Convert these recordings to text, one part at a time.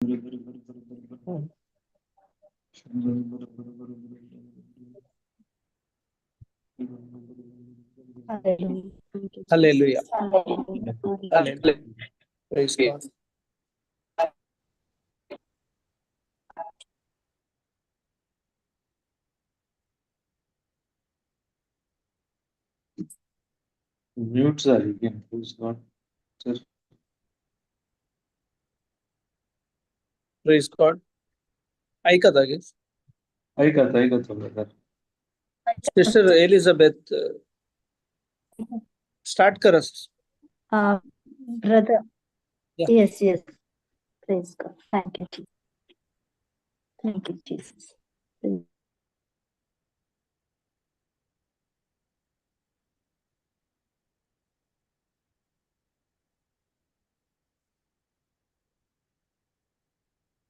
Hallelujah. Thank you, Jesus. Hallelujah. Hallelujah. Hallelujah. Praise God. Mute झाली की. Praise God. Sir. Praise God. ऐकत आहे? ऐकत ऐकत brother. Sister Elizabeth, start करा. Brother. Yeah. Yes. Praise God. Thank you, Jesus. Thank you, Jesus.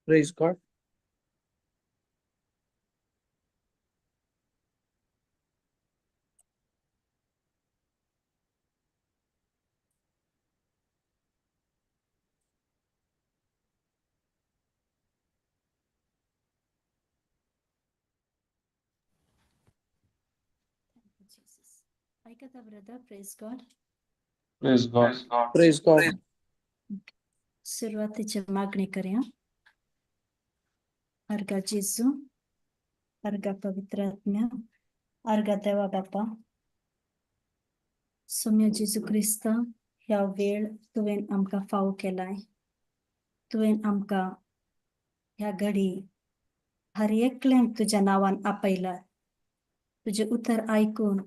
Praise God. Thank you, Jesus. ऐकता brother? Praise God. Praise God. Praise God. सुरवातीची मागणी करूया. अर्गा जेजू, अर्गा पवित्र आत्म्या, अर्गा देवा बापा, सोम्या जेजू क्रिस्त, ह्या वेळ तुवें आमकां फावो केलाय. तुवें आमकां ह्या घडी हर एकल्यांक तुज्या नांवान आपयला. तुजें उतर आयकून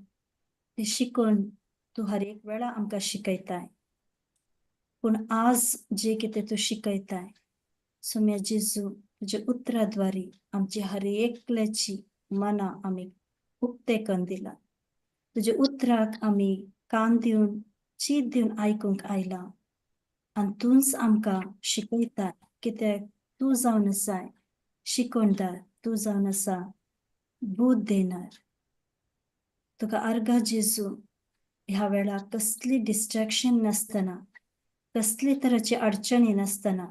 तें शिकून तूं हर एक वेळा आमकां शिकयताय, पूण आज जें कितें तूं शिकयताय, सोम्या जेजू, तुज्या उतराद्वारी आमची हर एकल्याची मनां आमी उक्ते करून दिला. तुज्या उतराक आमी कान दिवन, चीत दिवन आयकूंक आयला आनी तूंच आमकां शिकयता, कित्याक तूं जावन आसाय शिकवणदार, तूं जावन आसा बूद देणार. तुका अर्गा जेजू, ह्या वेळार कसली डिस्ट्रेक्शन नासतना, कसली तराची अडचणी नासतना,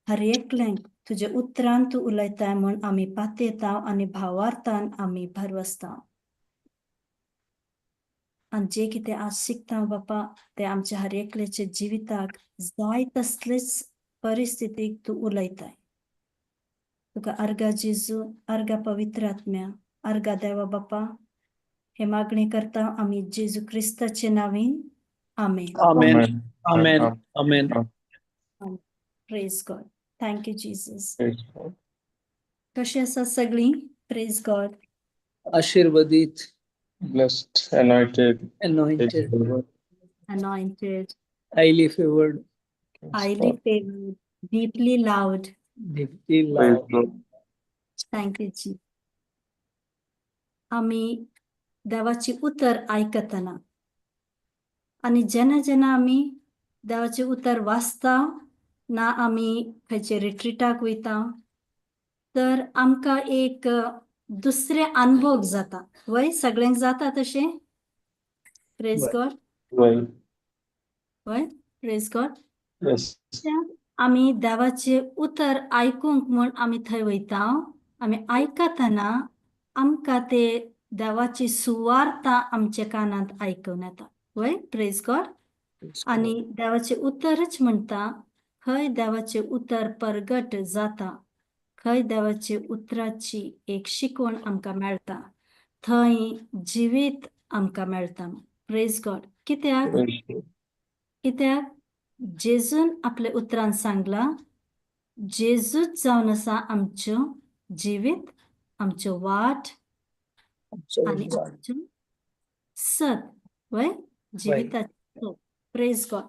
हर एकल्यांक तुज्या उतरान तूं उलयताय म्हूण आमी पातयेता आनी भावार्थान आमी भरवसता. आनी जें कितें आज शिकता बापा, तें आमच्या हर एकल्याच्या जिविताक जाय तसलेच परिस्थितीक तूं उलयताय. तुका अर्गा जेजू, अर्गा पवित्र आत्म्या, अर्गा देवा बापा, हे मागणी करता आमी जेजू क्रिस्ताचे नावीन. आमेन. Amen. Amen. Amen. Praise God. Thank you, Jesus. Praise God. कशी आसा सगळीं? Praise God. आशीर्वादित. Blessed, anointed. Anointed. Anointed, highly favored. Highly favored, deeply loved. Deeply Praise loved. God. Thank you, Jesus. आमी देवाची उतर आयकतना आनी जेन्ना जेन्ना आमी देवाचें उतर वाचता ना, आमी खंयचे रिट्रिटाक वयता, तर आमकां एक दुसरे अनुभव जाता. वय, सगळ्यांक जाता तशें? प्रेज वय. गॉड. Well, वय, प्रेज गॉड. Yes. आमी देवाचें उतर आयकूंक म्हूण आमी थंय वयता. आमी आयकतना आमकां ते देवाची सुवार्ता आमच्या कानांत आयकून येता. वय, प्रेज गॉड. Praise God. आनी देवाचें उतरच म्हणटा, खंय देवाचें उतर परगट जाता, खंय देवाचे उतराची एक शिकवण आमकां मेळटा, थंय जिवीत आमकां मेळटा. प्रेज गॉड. कित्याक? Praise God. कित्याक जेजून आपल्या उतरान सांगलां, जेजूच जावन आसा आमच्यो जिवीत, आमच्यो वाट आमचो आनी वाट. आमच्यो सत. वय, जिविताचें सत. Praise God.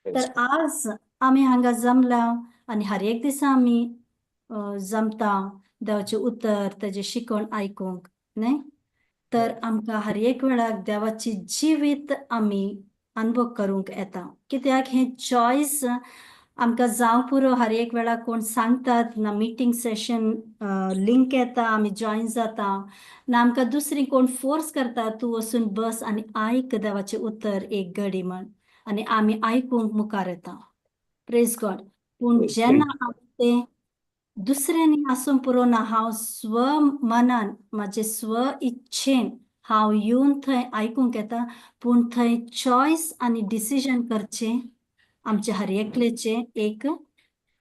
Praise तर आज आमी हांगा जमला आनी हर एक दिसा आमी जमता देवाचें उतर, ताजें शिकवण आयकूंक न्हय? तर आमकां हर एक वेळाक देवाची जिवीत आमी अनुभव करूंक येता, कित्याक हें चॉयस आमकां जावं पुरो. हर एक वेळा कोण सांगतात ना, मिटींग सेशन लिंक येता, आमी जॉयन जाता ना, आमकां दुसरी कोण फोर्स करता, तूं वचून बस आनी आयक देवाचें उतर एक घडी म्हण, आनी आमी आयकूंक मुखार येता. प्रेज गॉड. पूण Praise जेन्ना आमी ते दुसऱ्यांनी आसूंक पुरो ना, हांव स्व मनान म्हाजे स्व इच्छेन हांव येवन थंय आयकूंक येता, पूण थंय चॉयस आनी डिसिजन करचें आमचे हर एकल्याचें एक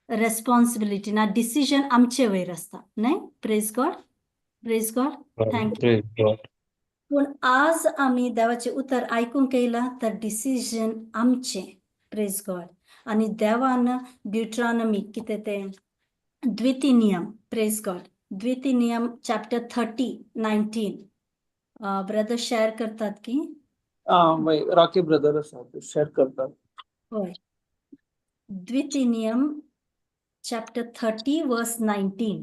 रेस्पॉन्सिबिलिटी ना, डिसिजन आमचे वयर आसता न्हय. Praise God, praise God, thank you. Praise God. पूण आज आमी देवाचें उतर आयकूंक येयलां तर डिसिजन आमचें. Praise God. आनी देवान ड्युट्रॉनॉमी कितें तें द्वितीय नियम, प्रेज गॉड, द्वितीय नियम चॅप्टर 30:19 ब्रदर शेअर करतात की. वय रॉकी ब्रदर आसा ते शेअर करतात. हय, द्वितीय नियम चॅप्टर 30 वर्स 19.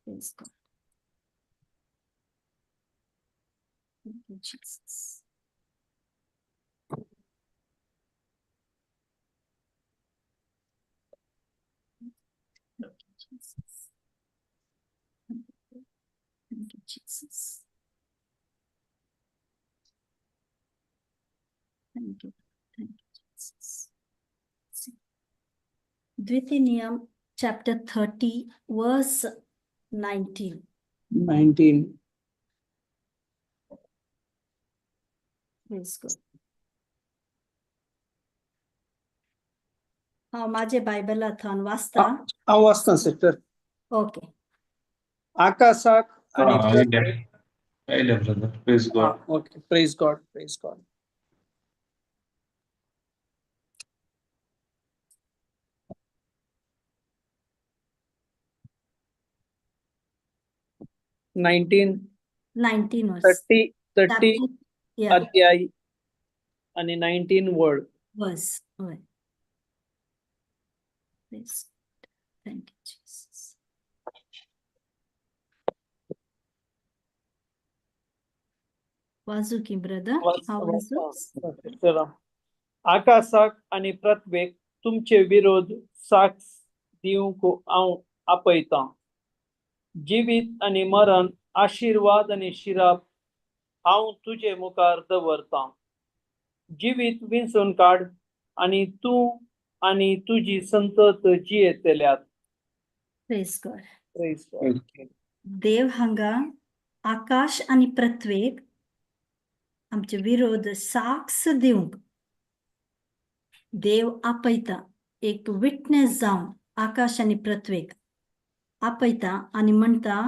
Praise God. Thank you, Jesus. Thank you, Jesus. Thank you, Jesus. Thank you. Thank you, Jesus. See. द्वितीय नियम चॅप्टर 30 वर्स 19. 19. Praise God. हांव माझे बायबलांतल्यान वाचता. हांव वाचता सिस्टर. ओके. आकाशाक आणि आयले brother, praise God. Okay, praise God, praise God. 19. 19 verse. 30 30 या. अध्याय आणि 19 वर्ड. वर्स, हय. Praise God. Thank you, Jesus. वाजू की ब्रदर? हांव वाजू? चला. आकाशाक आणि पृथ्वेक तुमचे विरोध साक्ष दिवंक हांव आपयतां. जिवीत आनी मरण, आशिर्वाद आनी शिराप हांव तुजे मुखार दवरतां. जिवीत विंचून काड आनी तूं आनी तुजी संतत जियेतल्यात. Praise God. Praise God. देव हांगा आकाश आनी पृथ्वेक आमचे विरोध साक्ष दिवंक देव आपयता, एक विटनेस जावन आकाश आनी पृथ्वेक आपयता आनी म्हणटा,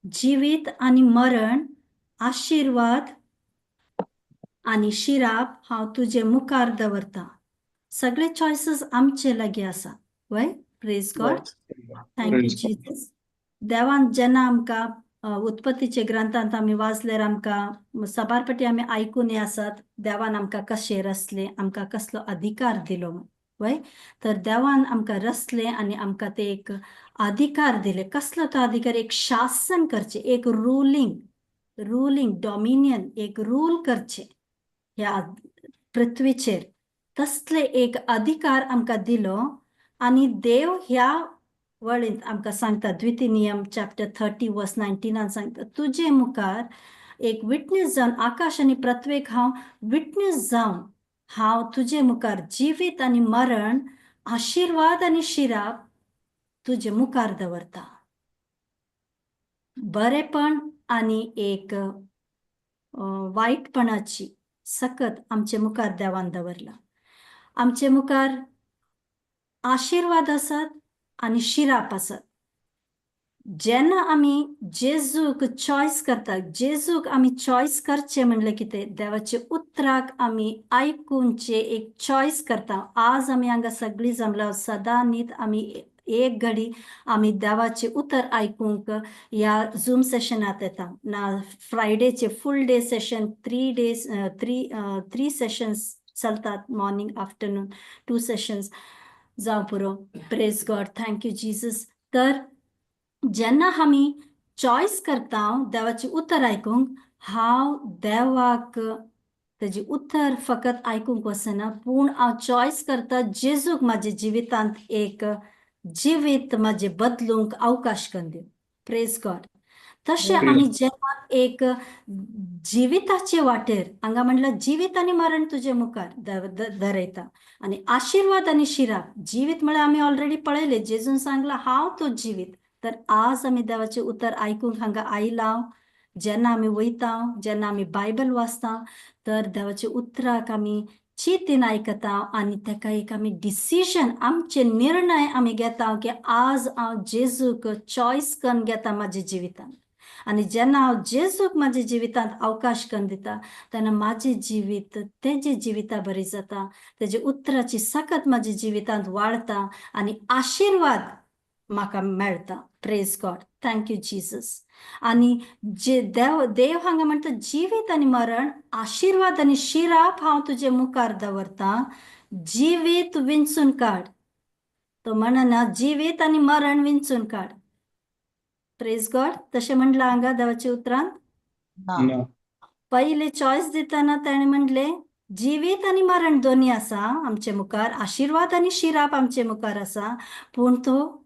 जिवीत आनी मरण, आशिर्वाद आनी शिराप हांव तुजे मुखार दवरता. सगळे चॉयसीस आमचे लागीं आसा वय. Praise God. Thank you. Praise God. Jesus. देवान जेन्ना आमकां उत्पत्तीचे ग्रंथांत आमी वाचल्यार आमकां साबार पटी आमी आयकून आसात, देवान आमकां कशें रचलें, आमकां कसलो अधिकार दिलो म्हूण वय. तर देवान आमकां रचलें आनी आमकां ते एक अधिकार दिले. कसलो तो अधिकार? एक शासन करचें, एक रुलींग, रुलींग डॉमिनियन, एक रूल करचें ह्या पृथ्वीचेर. तसले एक अधिकार आमकां दिलो आनी देव ह्या वळींत आमकां सांगता, द्वितीय नियम चॅप्टर 30 वर्स 19 सांगता, तुजे मुखार एक विटनेस जावन आकाश आनी पृथ्वेक हांव विटनेस जावन हांव तुजे मुखार जिवीत आनी मरण, आशिर्वाद आनी शिराप तुजे मुखार दवरता. बरेपण आनी एक वायटपणाची सकत आमचे मुखार देवान दवरला. आमचे मुखार आशिर्वाद आसात आनी शिराप आसात. जेन्ना आमी जेजूक चॉयस करता, जेजूक आमी चॉयस करचें म्हणलें कितें? देवाचे उतराक आमी आयकुनचें एक चॉयस करता. आज आमी हांगा सगळीं जमल्या, सदां न्हीत आमी एक घडी आमी देवाचें उतर आयकूंक ह्या झूम सेशनांत येता ना. फ्रायडेचे full day session, 3 days, three sessions चलतात, मॉर्निंग आफ्टरनून टू सेशन्स जावं पुरो. Praise God, thank you Jesus. तर जेन्ना आमी चॉयस करता देवाचें उतर आयकूंक, हांव देवाक तेजें उतर फकत आयकूंक वचना, पूण हांव चॉयस करता जेजूक म्हाज्या जिवितांत एक जिवीत म्हाजें बदलूंक अवकाश करून दिवं. Praise God. तशें आमी जेन्ना एक जिविताचे वाटेर हांगा म्हणल्यार जिवीत आनी मरण तुजे मुखार दरयता आनी आशिर्वाद आनी शिराप. जिवीत म्हळ्यार आमी ऑलरेडी पळयलें, जेजून सांगलां हांव तो जिवीत. तर आज आमी देवाचें उतर आयकूंक हांगा आयला, जेन्ना आमी वयता, जेन्ना आमी बायबल वाचता, तर देवाच्या उतराक आमी चिंतीन आयकता आनी ताका एक आमी डिसिजन, आमचे निर्णय आमी घेता की आज हांव जेजूक चॉयस करून घेता म्हाज्या जिवितांत. आनी जेन्ना हांव जेजूक म्हाज्या जिवितांत अवकाश करून दिता तेन्ना म्हाजें जिवीत तेजे जिविता बरी जाता, तेजे उतराची सकत म्हाज्या जिवितांत वाडता आनी आशिर्वाद म्हाका मेळटा. Praise God, thank you Jesus. आनी जे देव देव हांगा म्हणटा जिवीत आनी मरण, आशिर्वाद आनी शिराप हांव तुजे मुखार दवरता, जिवीत विंचून काड. तो म्हणना जिवीत आनी मरण विंचून काड. प्रेज गॉड. तशें म्हणलां हांगा देवाच्या उतरान? ना. पयले चॉयस दितना ताणें म्हणलें जिवीत आनी मरण दोनी आसा आमचे मुखार, आशिर्वाद आनी शिराप आमचे मुखार आसा, पूण तो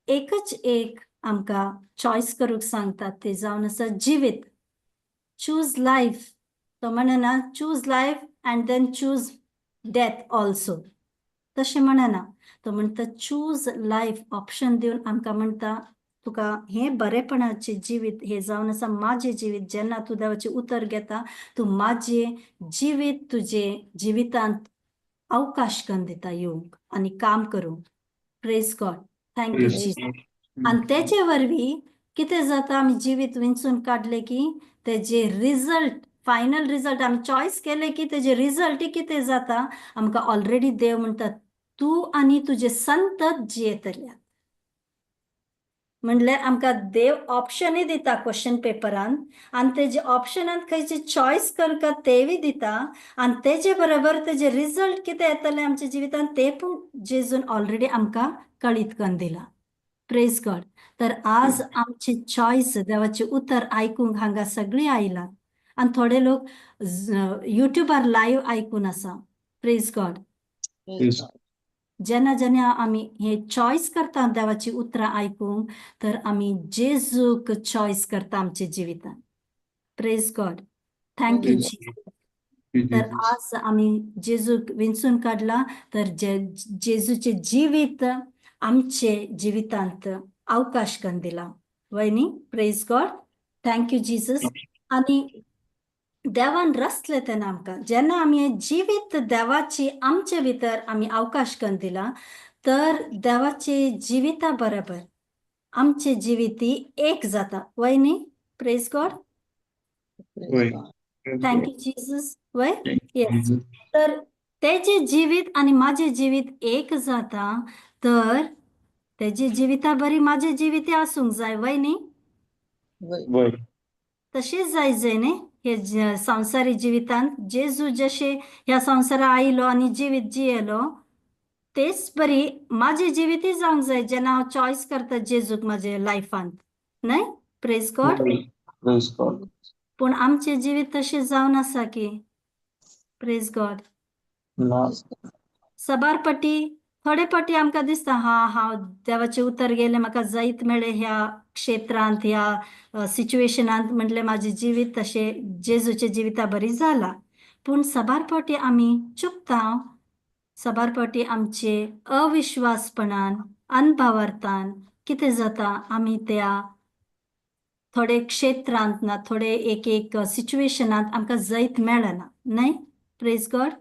एकच एक आमकां चॉयस करूंक सांगता, ते जावन आसा जिवीत. Choose life. तो म्हणना choose life and then choose death also, तशें म्हणना. तो म्हणटा चूज लायफ ऑप्शन दिवन आमकां म्हणटा तुका हें बरेपणाचें जिवीत हें जावन आसा म्हाजें जिवीत. जेन्ना तूं देवाचें उतर घेता तूं म्हाजें जिवीत तुजें जिवितांत अवकाश करून दिता येवंक आनी काम करूंक. Praise God, thank you Praise Jesus. God. आनी तेजे वरवीं कितें जाता, आमी जिवीत विंचून काडलें की तेजे रिजल्ट, फायनल रिजल्ट आमी चॉयस केलें की तेजे रिजल्ट कितें जाता आमकां ऑलरेडी देव म्हणटा तूं आनी तुजे संतत जियेतले. म्हणल्यार आमकां देव ऑप्शनूय दिता क्वेश्चन पेपरान आनी तेजे ऑप्शनान खंयचे चॉयस करता तेवूय दिता आनी तेजे बरोबर तेजे रिजल्ट कितें येतलें आमच्या जिवितांत ते पूण जेजून ऑलरेडी आमकां कळीत करून दिलां. Praise God. तर आज आमची चॉयस देवाचें उतर आयकूंक हांगा सगळीं आयला आनी थोडे लोक युट्यूबार लायव्ह आयकून आसा. Praise God. Praise God. जेन्ना जेन्ना आमी हे चॉयस करता देवाची उतरां आयकूंक तर आमी जेजूक चॉयस करता आमच्या जिवितांत. Praise God, thank you Praise Jesus. Thank you, तर Jesus. आज आमी जेजूक विंचून काडला तर जेजूचें जिवीत आमचे जिवितांत अवकाश करून दिला वय न्ही. Praise God, thank you Jesus. आनी देवान रचलें तेन्ना आमकां जेन्ना आमी हें जिवीत देवाची आमचे भितर आमी अवकाश करून दिला तर देवाचे जिविता बरोबर आमचे जिवीत एक जाता वय न्ही. Praise God, वय. Praise thank God. You Jesus. वय, Thank you, yes. Jesus. तर तेजें जिवीत आनी म्हाजें जिवीत एक जाता तर तेजे जिविता बरी म्हाजें जिवीत आसूंक जाय वय न्ही. वय. तशेंच जाय जाय न्ही. हे संवसारी जिवितांत जेजू जशें ह्या संवसारा आयलो आनी जिवीत जियेलो तेच बरी म्हाजें जिवीतय जावंक जाय जेन्ना हांव चॉयस करता जेजूक म्हाजे लायफांत न्हय. Praise God. वय. Praise God. पूण आमचें जिवीत तशें जावन आसा की. Praise God. ना. सबार पटी थोडे पटी आमकां दिसता हा हांव देवाचें उतर गेलें म्हाका जैत मेळ्ळें ह्या क्षेत्रांत ह्या सिच्युएशनांत, म्हटलें म्हाजें जिवीत तशें जेजूच्या जिविता बरी जालां. पूण सबार फावटी आमी चुकता, सबार फावटी आमचे अविश्वासपणान अनभावार्थान कितें जाता आमी त्या थोडे क्षेत्रांत ना थोडे एक एक सिच्युएशनांत आमकां जैत मेळना न्हय. Praise God,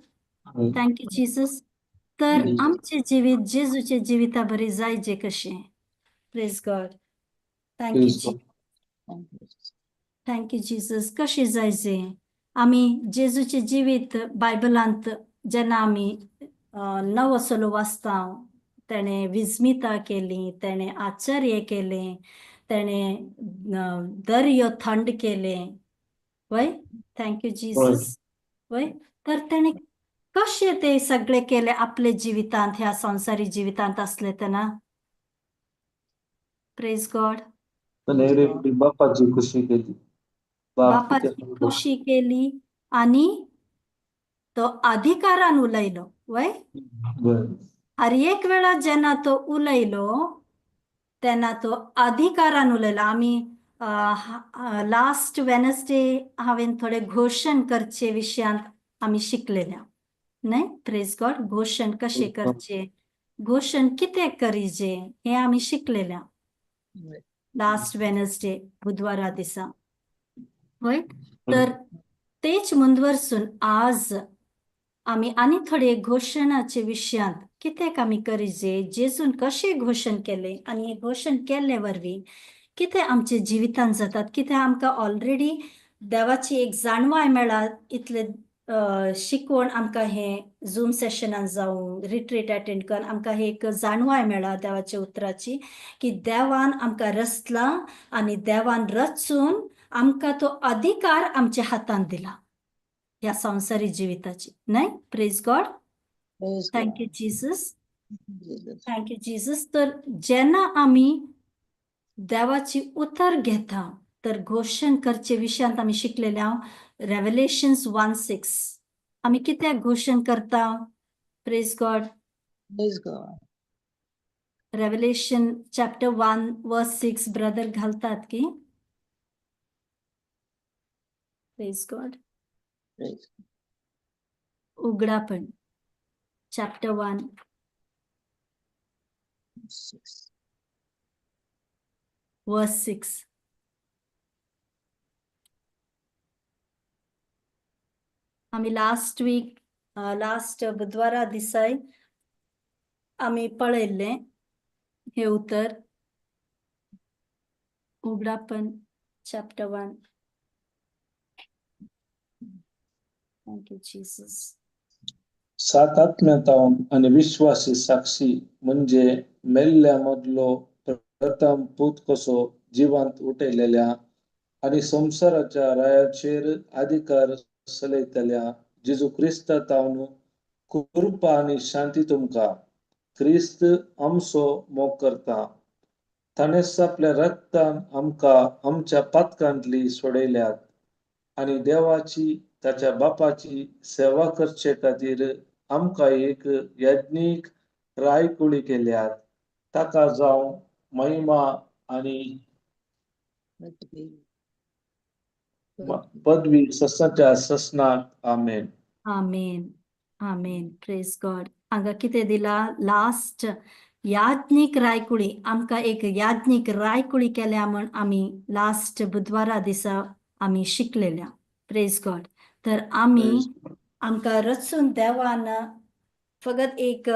वय. Thank you Jesus. तर Jesus. आमचें जिवीत जेजूच्या जिविता बरी जायचे कशें. Praise God, thank you Praise God. Thank you Jesus. कशें जायचे आमी जेजूचें जिवीत बायबलांत जेन्ना आमी नवो सलो वाचता तेणें विस्मिता केली, तेणें आश्चर्य केलें, तेणें दर्यो थंड केलें वय. Thank you Jesus. वय, तर तेणें कशें ते सगळें केलें आपले जिवितांत ह्या संवसारी जिवितांत आसलें तेन्ना. Praise God. त्याने बापाची खुशी केली. बाप बापाची खुशी केली आनी तो अधिकारान उलयलो वय. वय. हर एक वेळा जेन्ना तो उलयलो तेन्ना तो अधिकारान उलयलो. आमी लास्ट वेनसडे हांवें थोडे घोशण करचे विशयांत आमी शिकलेल्या न्हय. प्रेज गॉड. घोशण कशें करचें, घोशण कितें करीजे हें आमी शिकलेल्या लास्ट वेनसडे, बुधवारा दिसा. हय, तर तेच मुंदवर्सून आज आमी आनी थोडे घोशणाचे विशयांत कित्याक आमी करीजे, जेजून कशें घोशण केलें आनी हें घोशण केल्ले वरवीं कितें आमचे जिवितांत जातात, कितें आमकां ऑलरेडी देवाची एक जाणवाय मेळा. इतले शिकवण आमकां हें झूम सेशनान जावं रिट्रीट अटेंड करून आमकां हे एक जाणवाय मेळा देवाच्या उतराची की देवान आमकां रचला आनी देवान रचून आमकां तो अधिकार आमच्या हातांत दिला ह्या संवसारी जिविताची, न्हय. Praise God. Praise thank you Jesus. Jesus. Thank you Jesus. तर जेन्ना आमी देवाची उतर घेता तर घोशण करचे विशयांत आमी शिकलेले हांव रेवलेशन्स 1:6. आमी कित्याक घोशण करता? Praise God. Praise God. Revelation chapter 1 verse 6 brother घालतात की. Praise God. Praise. उगडा पण chapter 1 6. वर्स 6. आमी लास्ट वीक, लास्ट बुधवारा दिसाय आमी पळयल्लें हे उतर. उगडापण chapter 1. Thank you Jesus. सात आत्म्यातावन आणि विश्वासी साक्षी म्हणजे मेल्ल्या मदलो प्रथम पूत कसो जिवांत उठयलेल्या आणि संवसाराच्या रायाचेर अधिकार चलयतल्या जेजू क्रिस्ता तावन कृपा आणि शांती तुमकां. क्रिस्त आमचो मोग करता. ताणेच आपल्या रक्तान आमकां आमच्या पातकांतली सोडयल्यात आणि देवाची ताच्या बापाची सेवा करचे खातीर आमकां एक याज्ञीक रायकुळी केल्यात. ताका जावं महिमा आणि पदवी. पदवी ससनाच्या ससनाक. आमेन. आमेन, आमेन. Praise God. हांगा कितें दिला लास्ट, याज्ञीक रायकुळी. आमकां एक याज्ञीक रायकुळी केल्या म्हण आमी लास्ट बुधवारा दिसा आमी शिकलेल्या. प्रेज गॉड. तर आमी आमकां रचून देवान फकत एक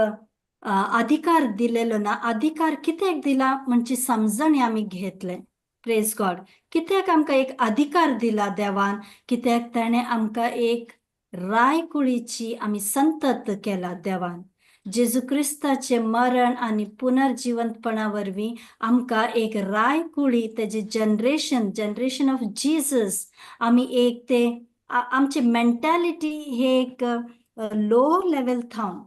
अधिकार दिलेलो ना. अधिकार कित्याक दिला म्हणजे समजणी आमी घेतले. प्रेज गॉड. कित्याक आमकां एक अधिकार दिला देवान? कित्याक ताणें आमकां एक रायकुळीची आमी संतत केला. देवान जेजू क्रिस्ताचे मरण आनी पुनर्जिवंतपणा वरवीं आमकां एक रायकुळी, तेजे जनरेशन, जनरेशन ऑफ जीजस. आमी एक ते आमची मेंटॅलिटी हे एक लो लेवल थावन,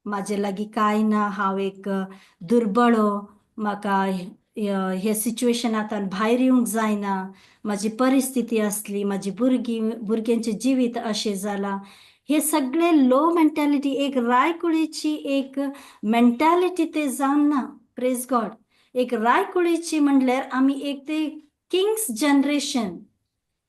म्हाजे लागीं कांय ना, हांव एक दुर्बळो, म्हाका हे सिच्युएशनांतल्यान भायर येवंक जायना, म्हाजी परिस्थिती आसली, म्हाजी भुरगीं, भुरग्यांचें जिवीत अशें जालां, हे सगळे लो मेंटॅलिटी, एक रायकुळीची एक मेंटॅलिटी ते जावन ना. प्रेज गॉड. एक रायकुळीची म्हणल्यार आमी एक ते किंग्स जनरेशन.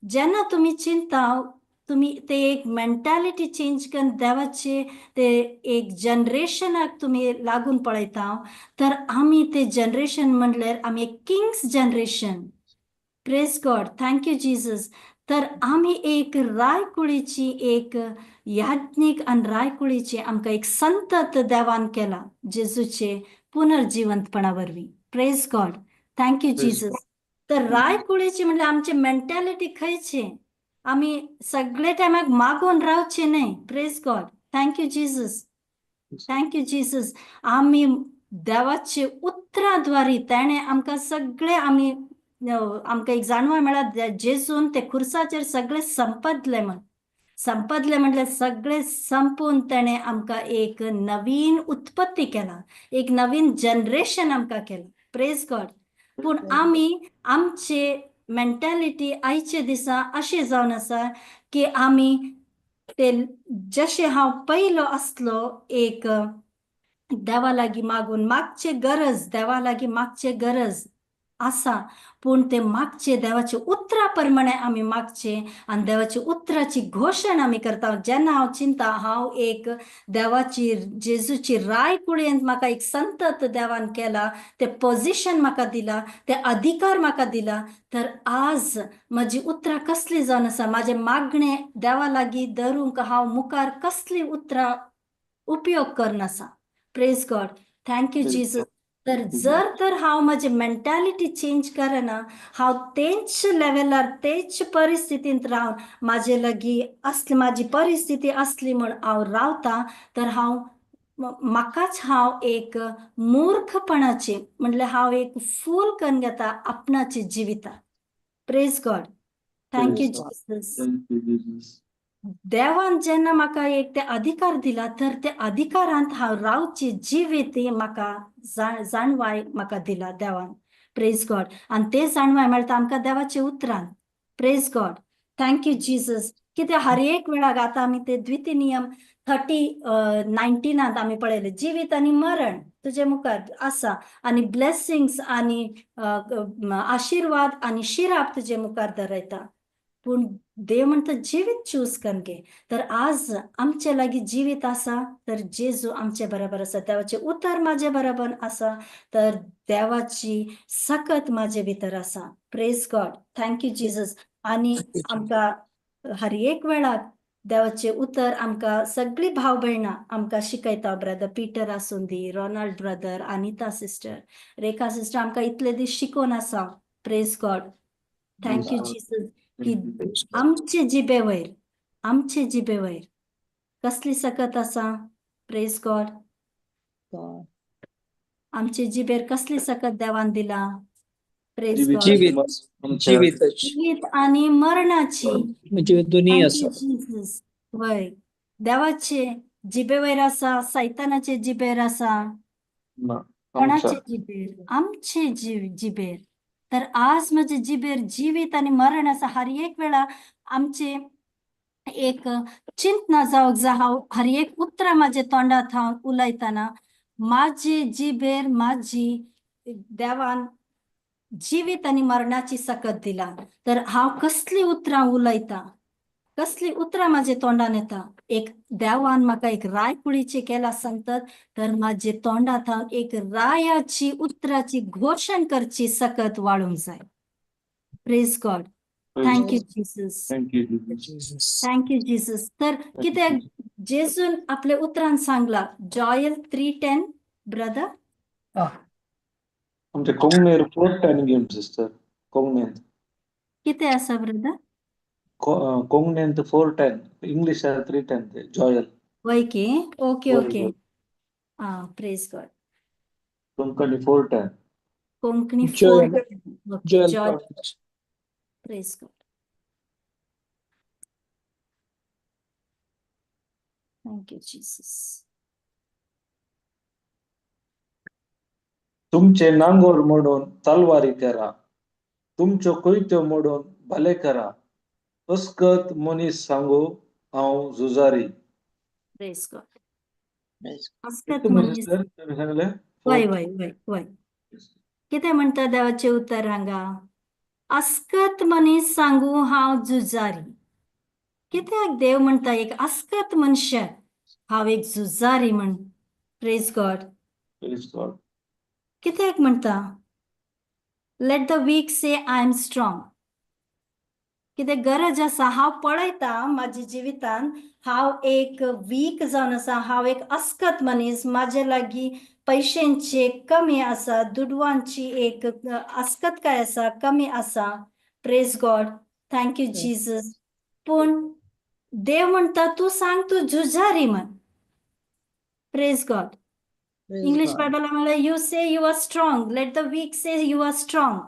जेन्ना तुमी चिंता, तुमी ते एक मेंटॅलिटी चेंज करून देवाचे ते एक जनरेशनाक तुमी लागून पळयता तर आमी ते जनरेशन म्हणल्यार आमी एक Kings generation. Praise God. Thank you Jesus. तर आमी एक रायकुळीची, एक याज्ञीक आनी रायकुळीची आमकां एक संतत देवान केला जेजूचे पुनर्जिवंतपणा वरवीं. Praise God. Thank you Praise Jesus. तर रायकुळीची म्हणल्यार आमची मेंटॅलिटी खंयची? आमी सगळे टायमाक मागून रावचे न्हय. Praise God. Thank you Jesus. Thank you Jesus. आमी देवाचे उतराद्वारी ताणें आमकां सगळे आमी आमकां एक जाणवाय मेळ्ळा, जेजून ते खुर्साचेर सगळे संपदले म्हण. संपदले म्हटल्यार सगळे संपून ताणें आमकां एक नवीन उत्पत्ती केला, एक नवीन जनरेशन आमकां केलां. प्रेज गॉड. पूण आमी आमचे मेंटॅलिटी आयचे दिसा अशें जावन आसा की आमी ते जशें हांव पयलो आसलो, एक देवा लागीं मागून मागचे गरज, देवा लागीं मागचे गरज. आसा, पूण ते मागचे देवाचे उतरा प्रमाणे आमी मागचे आनी देवाच्या उतराची घोशणा आमी करता. जेन्ना हांव चिंता हांव एक देवाची जेजूची राय कुळयेंत म्हाका एक संतत देवान केला, ते पोजिशन म्हाका दिला, ते अधिकार म्हाका दिला, तर आज म्हजी उतरां कसली जावन आसा, म्हाजें मागणें देवा लागीं धरूंक हांव मुखार कसली उतरां उपयोग करना आसा. Praise God, thank you Jesus. तर जर तर हांव म्हजी मेंटालिटी चेंज करना, हांव तेंच लेवलार तेच परिस्थितींत रावन म्हाजे लागीं असली म्हाजी परिस्थिती आसली म्हूण हांव रावता, तर हांव म्हाकाच हांव एक मूर्खपणाची म्हणल्यार हांव एक फूल करून घेता आपणाचे जिवितांत. Praise God, thank you Jesus. Thank you Jesus. देवान जेन्ना म्हाका एक ते अधिकार दिला, तर त्या अधिकारांत हांव रावची जिवीत म्हाका जाणवाय म्हाका दिला देवान. प्रेज गॉड. आनी ते जाणवाय मेळटा आमकां देवाच्या उतरान. Praise God, thank you Jesus. कित्याक हर एक वेळाक आतां आमी ते द्वितीय नियम 30:19 आमी पळयलें, जिवीत आनी मरण तुजे मुखार आसा आनी ब्लेसिंग्स आनी आशिर्वाद आनी शिराप तुजे मुखार दरयता, पूण देव म्हणटा जिवीत चूज करून घे. तर आज आमचे लागीं जिवीत आसा, तर जेजू आमचे बरोबर आसा, देवाचें उतर म्हाजे बरोबर आसा, तर देवाची सकत म्हाजे भितर आसा. Praise God, thank you Jesus. आनी आमकां हर एक वेळाक देवाचें उतर आमकां सगळीं भाव भयणां आमकां शिकयता. ब्रदर पिटर आसूं दी, Ronald brother, Anita sister, Rekha sister आमकां इतले दीस शिकोवन आसा. Praise God, thank you Jesus. की आमचे जिबे वयर, आमचे जिबे वयर कसली सकत आसा. Praise God. आमचे जिबेर कसली सकत देवान दिला. Praise God. जिवीत, जिवीताची, जिवीत आनी मरणाची, म्हणजे दोन्ही आसा. जीसस. वय, देवाचे जिबे वयर आसा, सैतानाचे जिबेर आसा, कोणाचे जिबेर? आमचे जिबेर. तर आज म्हजे जिबेर जिवीत आनी मरण आसा. हर एक वेळा आमचे एक चिंतना जावंक जाय, हांव हर एक उतरां म्हाजे तोंडांत हांव उलयतना म्हाजे जिबेर म्हाजी देवान जिवीत आनी मरणाची सकत दिला, तर हांव कसली उतरां उलयतां, कसली उतरां म्हाजे तोंडान येता. एक देवान म्हाका एक राय कुळीची केला संतत, तर म्हाजे तोंडांत हांव एक रायाची उतराची घोशण करची सकत वाडूंक जाय. Praise God, thank you Jesus. Thank you Jesus. Thank you Jesus. तर कित्याक जेजून आपल्या उतरान सांगला, जॉयल 3:10 ब्रदर. आमच्या कोंगणेर 4:10 गेम सिस्टर, कोंगणेंत. कितें आसा ब्रदर? कोंगणेंत 4:10, इंग्लिश 3:10 जॉयल. वय की, ओके ओके, आं, प्रेज गॉड. Konkani 4:10. Konkani Joel. 4, Joel. Joel. Praise God, thank you Jesus. तुमचे नांगोर मोडून तलवारी करा, तुमच्यो कोयत्यो मोडून भले करा, अस्कत मनीस सांगू हांव झुजारी. Praise God. Praise अस्कत मनीस. तुमी सांगले. वय वय वय वय. कितें म्हणटा देवाचें उतर हांगा? अस्कत मनीस सांगू हांव झुजारी. कित्याक देव म्हणटा एक अस्कत मनशाक हांव एक झुजारी म्हण. Praise God. Praise God. कित्याक म्हणटा? Let the weak say I am strong. कितें गरज आसा? हांव पळयता म्हाज्या जिवितान हांव एक वीक जावन आसा, हांव एक अस्कत मनीस, म्हाजे लागीं पयशेंची कमी आसा, दुडवांची एक अस्कतकाय आसा, कमी आसा. Praise God, thank you Jesus. पूण देव म्हणटा तूं सांग तूं झुजारी म्हण. Praise God. English बायबला म्हणल्यार you say you are strong, let the weak say you are strong.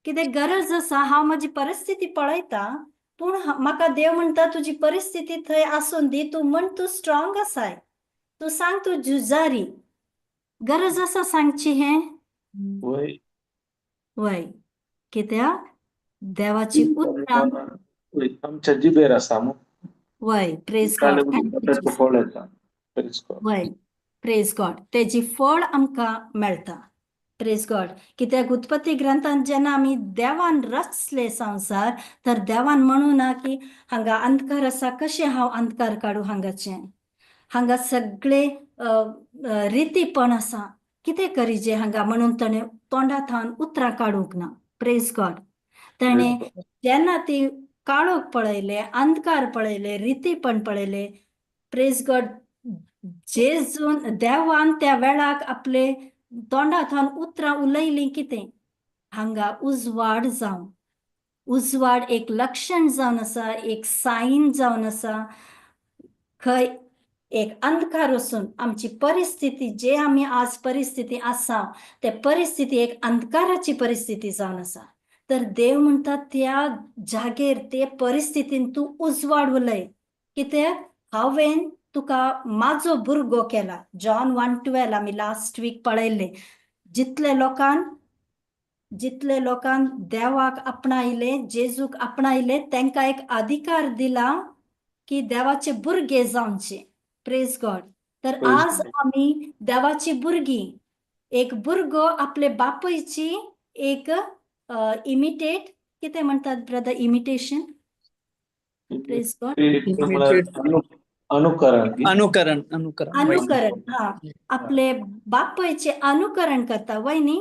कितें गरज आसा? हांव म्हाजी परिस्थिती पळयता, पूण म्हाका देव म्हणटा तुजी परिस्थिती थंय आसून दी, तूं म्हण तूं स्ट्रॉंग आसाय, तूं सांग तूं झुजारी. गरज आसा सांगची हें? वय. वय, कित्याक देवाची उतरां आमच्या जिबेर आसा मू. वय, प्रेज गॉड, thank you. फळ येता. प्रेज गॉड. वय, प्रेज गॉड. तेजी फळ आमकां मेळटा. प्रेज गॉड. कित्याक उत्पत्ती ग्रंथान जेन्ना आमी देवान रचले संवसार तर देवान म्हणू ना की हांगा अंधकार आसा, कशें हांव अंधकार काडूं हांगाचें, हांगा सगळे रितीपण आसा, कितें करीजे हांगा, म्हणून ताणें तोंडा थावन उतरां काडूंक ना. प्रेज गॉड. ताणें जेन्ना ती काळोख पळयले, अंधकार पळयले, रितीपण पळयले, प्रेज गॉड, जेजून देवान त्या वेळाक आपले तोंडा थावन उतरां उलयलीं कितें, हांगा उजवाड जावं. उजवाड एक लक्षण जावन आसा, एक सायन जावन आसा. खंय एक अंधकार आसून आमची परिस्थिती जे आमी आज परिस्थिती आसा ते परिस्थिती एक अंधकाराची परिस्थिती जावन आसा. तर देव म्हणटा त्या जागेर ते परिस्थितीन तूं उजवाड उलय, कित्याक हांवें तुका म्हाजो भुरगो केला. जॉन 1:12 आमी लास्ट वीक पळयल्लें. जितले लोकान देवाक आपणायले, जेजूक आपणायले, तांकां एक अधिकार दिला की देवाचे भुरगे जावचे. प्रेज गॉड. तर आज आमी देवाची भुरगीं. एक भुरगो आपले बापायची एक इमिटेट, कितें म्हणटात ब्रदर, इमिटेशन? Praise God. अनुकरण. अनुकरण, अनुकरण. अनुकरण, हा, आपले बापायचे अनुकरण करता वय न्ही.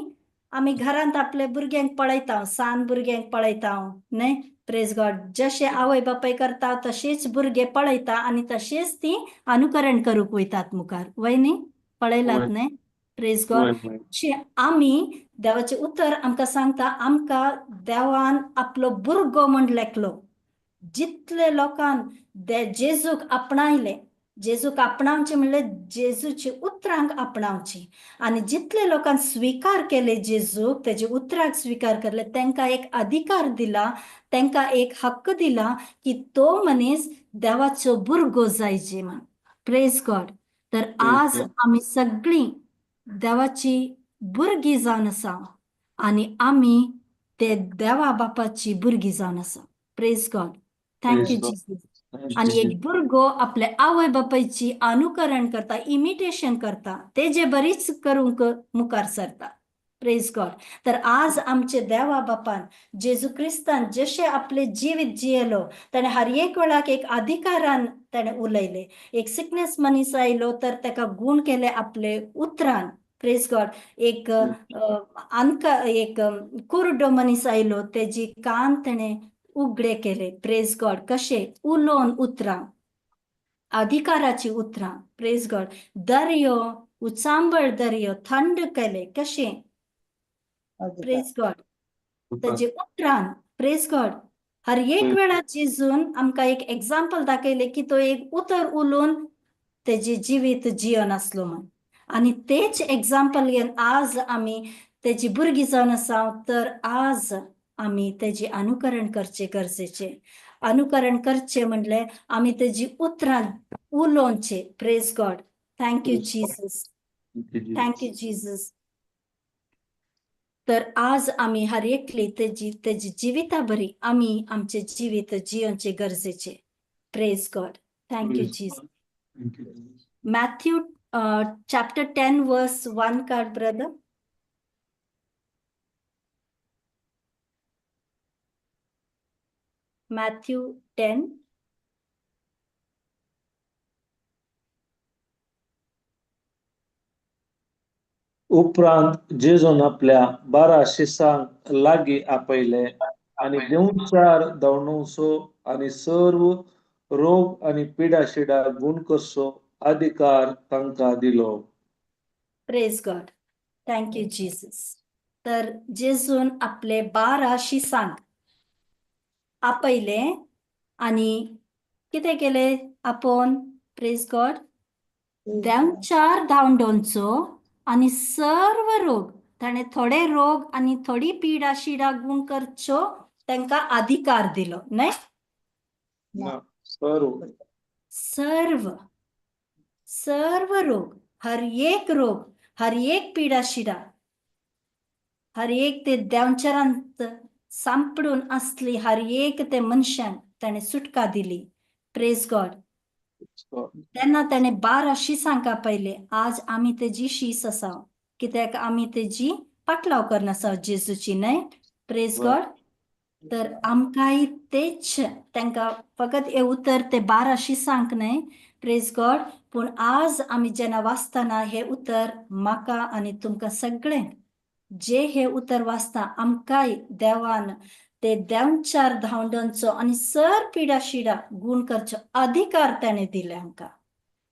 आमी घरांत आपले भुरग्यांक पळयता, सान भुरग्यांक पळयता न्हय. प्रेज गॉड. जशे आवय बापाय करता तशेच भुरगे पळयता आनी तशेच ती अनुकरण करूंक वयतात मुखार, वय न्ही? पळयलात न्हय? प्रेज गॉड. आमी देवाचें उतर आमकां सांगता, आमकां देवान आपलो भुरगो म्हण लेखलो. जितले लोकान जेजूक आपणायले, जेजूक आपणावचे म्हणल्यार जेजूची उतरांक आपणावची, आनी जितले लोकांक स्विकार केले जेजूक, तेजे उतरांक स्विकार केले, तांकां एक अधिकार दिला, तांकां एक हक्क दिला की तो मनीस देवाचो भुरगो जायचे म्हण. प्रेज गॉड. तर आज आमी सगळीं देवाची भुरगीं जावन आसा आनी आमी ते देवा बापाची भुरगीं जावन आसा. Praise God. Thank you Jesus. आनी एक भुरगो आपले आवय बापायची अनुकरण करता, इमिटेशन करता, तेजे बरीच करूंक मुखार सरता. प्रेज गॉड. तर आज आमचे देवा बापान जेजू क्रिस्तान जशें आपले जिवीत जियेलो, ताणें हर एक वेळाक एक अधिकारान ताणें उलयले. एक सिकनेस मनीस आयलो तर ताका गूण केले आपले उतरान. प्रेज गॉड. एक आमकां एक कुरडो मनीस आयलो, तेजी कान ताणें उगडे केले. प्रेज गॉड. कशे? उलोवन उतरां, अधिकाराची उतरां. प्रेज गॉड. दर्यो, उचांबळ दर्यो थंड केले. कशे? प्रेज गॉड, ताजे उतरान. प्रेज गॉड. हर एक वेळा जेजून आमकां एक एग्जाम्पल दाखयलें की तो एक उतर उलोवन तेजे जिवीत जिवन आसलो म्हण. आनी तेच एग्जाम्पल घेवन आज आमी तेजी भुरगीं जावन आसा, तर आज आमी तेजी अनुकरण करचें गरजेचें. अनुकरण करचें म्हणलें आमी तेजी उतरां उलोवचें. Praise God. Thank you Jesus. Thank you Jesus. तर आज आमी हर एकली तेजी तेजी जिविता बरी आमी आमचें जिवीत जियोवचें गरजेचें. Praise God. Thank you Jesus. Matthew chapter 10 verse 1 काड ब्रदर. मॅथ्यू 10. उपरांत जेजून आपल्या 12 शिसांक लागीं आपयले आनी देंवचार धांवडोवचो आनी सर्व रोग आनी पिडा शिडा गूण करचो अधिकार तांकां दिलो. Praise God. Thank you Jesus. तर जेजून आपले 12 शिसांक आपयले आनी कितें केलें आपोवन? प्रेज गॉड. देंवचार धांवडोवचो आनी सर्व रोग, ताणें थोडे रोग आनी थोडी पिडा शिडा गूण करच्यो तांकां अधिकार दिलो न्हय? ना, सर्व. सर्व, सर्व रोग, हर एक रोग, हर एक पिडा शिडा, हर एक ते देंवचारांत सांपडून आसली हर एक ते मनशांक ताणें सुटका दिली. प्रेज गॉड. तेन्ना ताणें 12 शिसांक आपयले. आज आमी तेजी शीस आसा, कित्याक आमी तेजी पाटलाव करून आसा जेजूची न्हय. प्रेज गॉड. तर आमकांय तेच तांकां फकत हें उतर ते 12 शिसांक न्हय. प्रेज गॉड. पूण आज आमी जेन्ना वाचतना हें उतर म्हाका आनी तुमकां सगळ्यांक जे हे उतर वाचता आमकांय देवान ते देंवचार धांवडणचो आनी सर पिडा शिडा गूण करचो अधिकार ताणें दिले आमकां.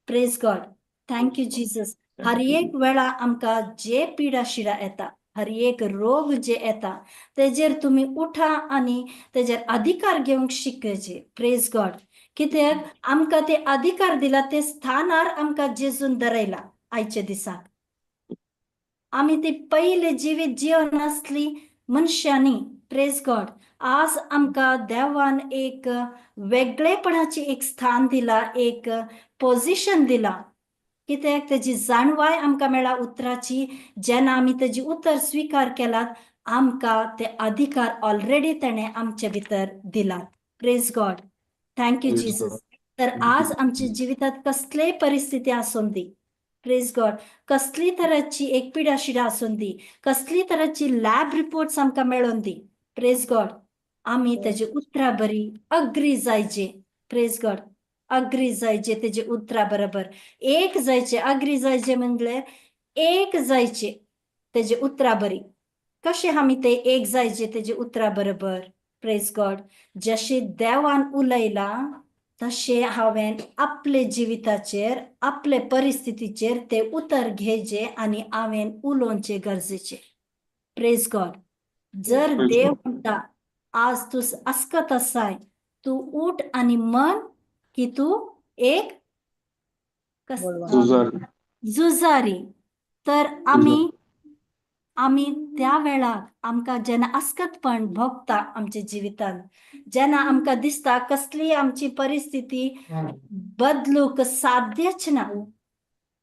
Praise God. Thank you Jesus. हर एक वेळा आमकां जे पिडा शिडा येता, हर एक रोग जे येता तेजेर तुमी उठा आनी तेजेर अधिकार घेवंक शिकचे. प्रेज गॉड. कित्याक आमकां ते अधिकार दिला, ते स्थानार आमकां जेजून दरयला. आयच्या दिसाक आमी ती पयले जिवीत जिवन आसली मनशांनी. प्रेज गॉड. आज आमकां देवान एक वेगळेपणाची एक स्थान दिला, एक पोजिशन दिला. कित्याक तेजी जाणवाय आमकां मेळ्ळा उतराची. जेन्ना आमी तेजी उतर स्विकार केलात आमकां ते अधिकार ऑलरेडी तेणें आमचे भितर दिलात. Praise God. Thank you Jesus. तर आज आमच्या जिवितात कसलेय परिस्थिती आसून दी, प्रेज गॉड, कसली तराची एक पिडा शिडा आसून दी, कसली तराची लॅब रिपोर्ट्स आमकां मेळोन दी, प्रेज गॉड, आमी तेजे उतरां बरी अग्री जायचे. प्रेज गॉड. अग्री जायचे, तेजे उतरां बरोबर एक जायचे. अग्री जायचे म्हणल्यार एक जायचे तेजे उतरां बरी. कशें आमी ते एक जायचे तेजे उतरां बरोबर? प्रेज गॉड. जशें देवान उलयलां तशें हांवें आपले जिविताचेर आपले परिस्थितीचेर ते उतर घेवचें आनी हांवें उलोवचें गरजेचें. प्रेज गॉड. जर देव म्हणटा आज तूं अस्कत आसाय, तूं उठ आनी मन की तूं एक झुजारी, तर आमी आमी त्या वेळाक आमकां जेन्ना अस्कतपण भोगता आमच्या जिवितांत, जेन्ना आमकां दिसता कसली आमची परिस्थिती बदलूंक साध्यच ना,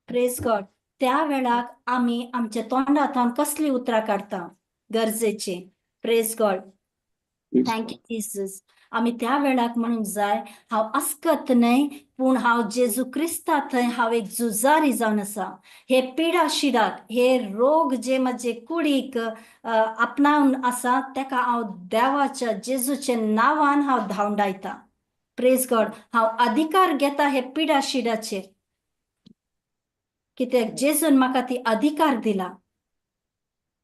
प्रेज गॉड, त्या वेळाक आमी आमच्या तोंडांतल्यान कसली उतरां काडटा गरजेची. Praise God. Thank you Jesus. आमी त्या वेळाक म्हणूंक जाय हांव अस्कत न्हय पूण हांव जेजू क्रिस्ता थंय हांव एक झुजारी जावन आसा. हे पिडा शिडाक, हे रोग जे म्हजे कुडीक आपणावन आसा तेका हांव देवाच्या जेजूच्या नांवान हांव धांवडायता. प्रेज गॉड. हांव अधिकार घेता हे पिडा शिडाचेर, कित्याक जेजून म्हाका ती अधिकार दिला.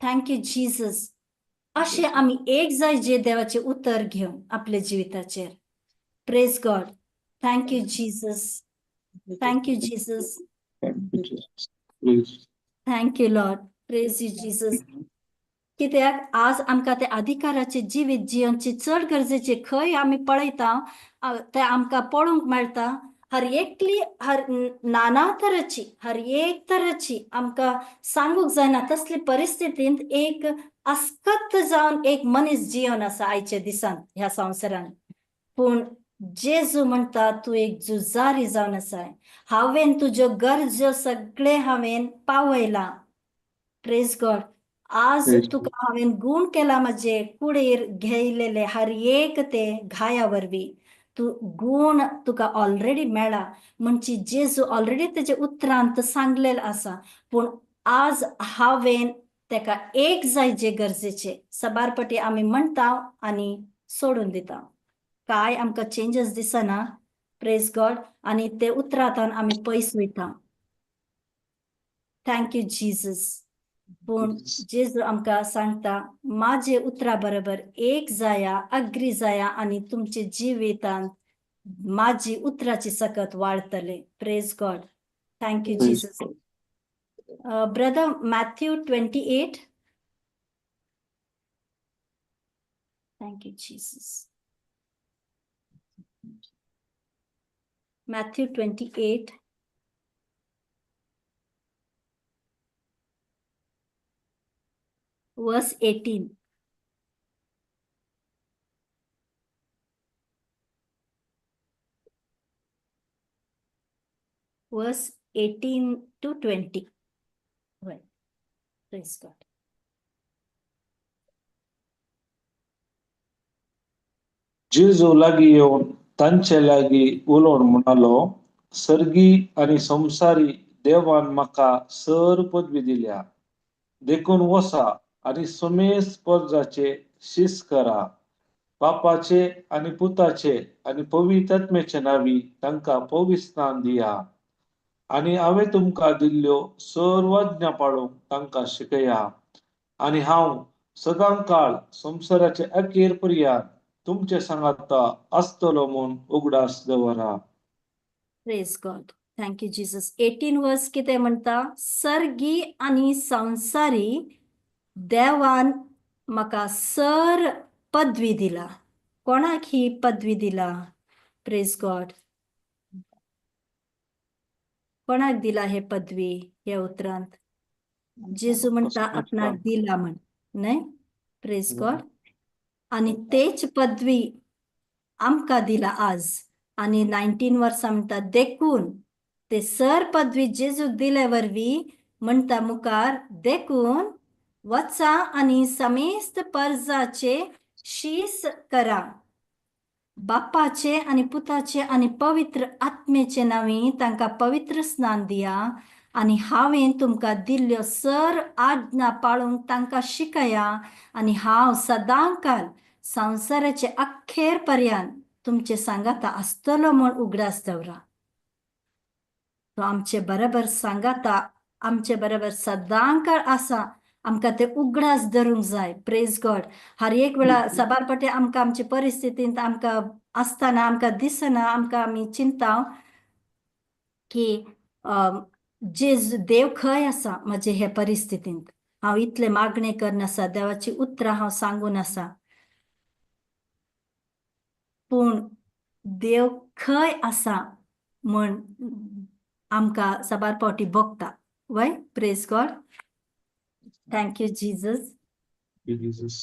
Thank you Jesus. अशें आमी एक जाय जे देवाचें उतर घेवन आपल्या जिविताचेर. Praise God. Thank you Jesus. Thank you Jesus. Thank you Lord. Praise you Jesus. कित्याक आज आमकां ते अधिकाराचे जिवीत जियोवची चड गरजेचे. खंय आमी पळयता ते आमकां पळोवंक मेळटा हर एकली हर नाना तराची हर एक तराची आमकां सांगूंक जायना तसली परिस्थितींत एक अस्कत जावन एक मनीस जिवन आसा आयच्या दिसान ह्या संवसारांत. पूण जेजू म्हणटा तूं एक झुजारी जावन आसाय, हांवें तुज्यो गरजो सगळे हांवें पावयला. प्रेज गॉड. आज तुका हांवें गूण केला म्हजे कुडीर घेयलेले हर एक ते घाया वरवीं तूं गूण तुका ऑलरेडी मेळ्ळा. म्हणजे जेजू ऑलरेडी तेजे उतरांत सांगलेलें आसा. पूण आज हांवें तेका एक जाय जे गरजेचे. सबारपटी आमी म्हणटा आनी सोडून दिता, काय आमकां चेंजीस दिसना. प्रेज गॉड. आनी ते उतरांत आमी पयस वयता. Thank you Jesus. पूण जेजू आमकां सांगता माझे उतरा बरोबर एक जाया, अग्री जाया आनी तुमचे जिवितांत माझी उतराची सकत वाडतले. Praise God. Thank you Jesus. Brother Matthew 28. Thank you Jesus. Matthew 28. Verse 18. Verse 18 to 20. Right. Praise God. जेजू लागीं येवन तांचे लागीं उलोवन म्हणालो, सर्गी आनी संवसारी देवान म्हाका सर पदवी दिल्या, देखून वसा आनी समेस्त परजाचे शीस करा. बापाचे आनी पुताचे आनी पवित्र आत्म्याचे नांवी तांकां पवित्र स्नान दिया आनी हांवें तुमकां दिल्ल्यो सर्व आज्ञा पाळूंक तांकां शिकया. आनी हांव सदां काळ संवसाराचे अखेर पर्यंत तुमचे सांगाता आसतलो म्हूण उगडास दवरा. Praise God. Thank you Jesus. 18 verse कितें म्हणटा? सर्गी आनी संवसारी देवान म्हाका सर पदवी दिला. कोणाक ही पदवी दिला? प्रेज गॉड. कोणाक दिला हे पदवी ह्या उतरांत? जेजू म्हणटा आपणाक दिला म्हण, न्हय? प्रेज गॉड. आनी तेच पदवी आमकां दिला आज. आनी 19 वर्सां म्हणटा, देखून ते सर पदवी जेजूक दिले वरवीं म्हणटा मुखार, देखून वचा आनी समेस्त परजाचे शीस करा, बापाचे आनी पुताचे आनी पवित्र आत्म्याचे नांवी तांकां पवित्र स्नान दिया आनी हांवें तुमकां दिल्ल्यो सर आज्ञा पाळूंक तांकां शिकया आनी हांव सदांकाल संवसाराचे अखेर पर्यंत तुमचे सांगाता आसतलो म्हूण उगडास दवरा. तो आमचे बरोबर सांगाता, आमचे बरोबर सदांकाळ आसा. आमकां ते उगडास धरूंक जाय. प्रेज गॉड. हर एक वेळा साबार फावटी आमकां आमचे परिस्थितींत आमकां आसतना आमकां दिसना, आमकां आमी चिंता की जेजू देव खंय आसा म्हजे हे परिस्थितींत? हांव इतलें मागणें करन आसा, देवाची उतरां हांव सांगून आसा, पूण देव खंय आसा म्हण आमकां साबार फावटी भोगता वय. Praise God. Thank you Jesus. Jesus.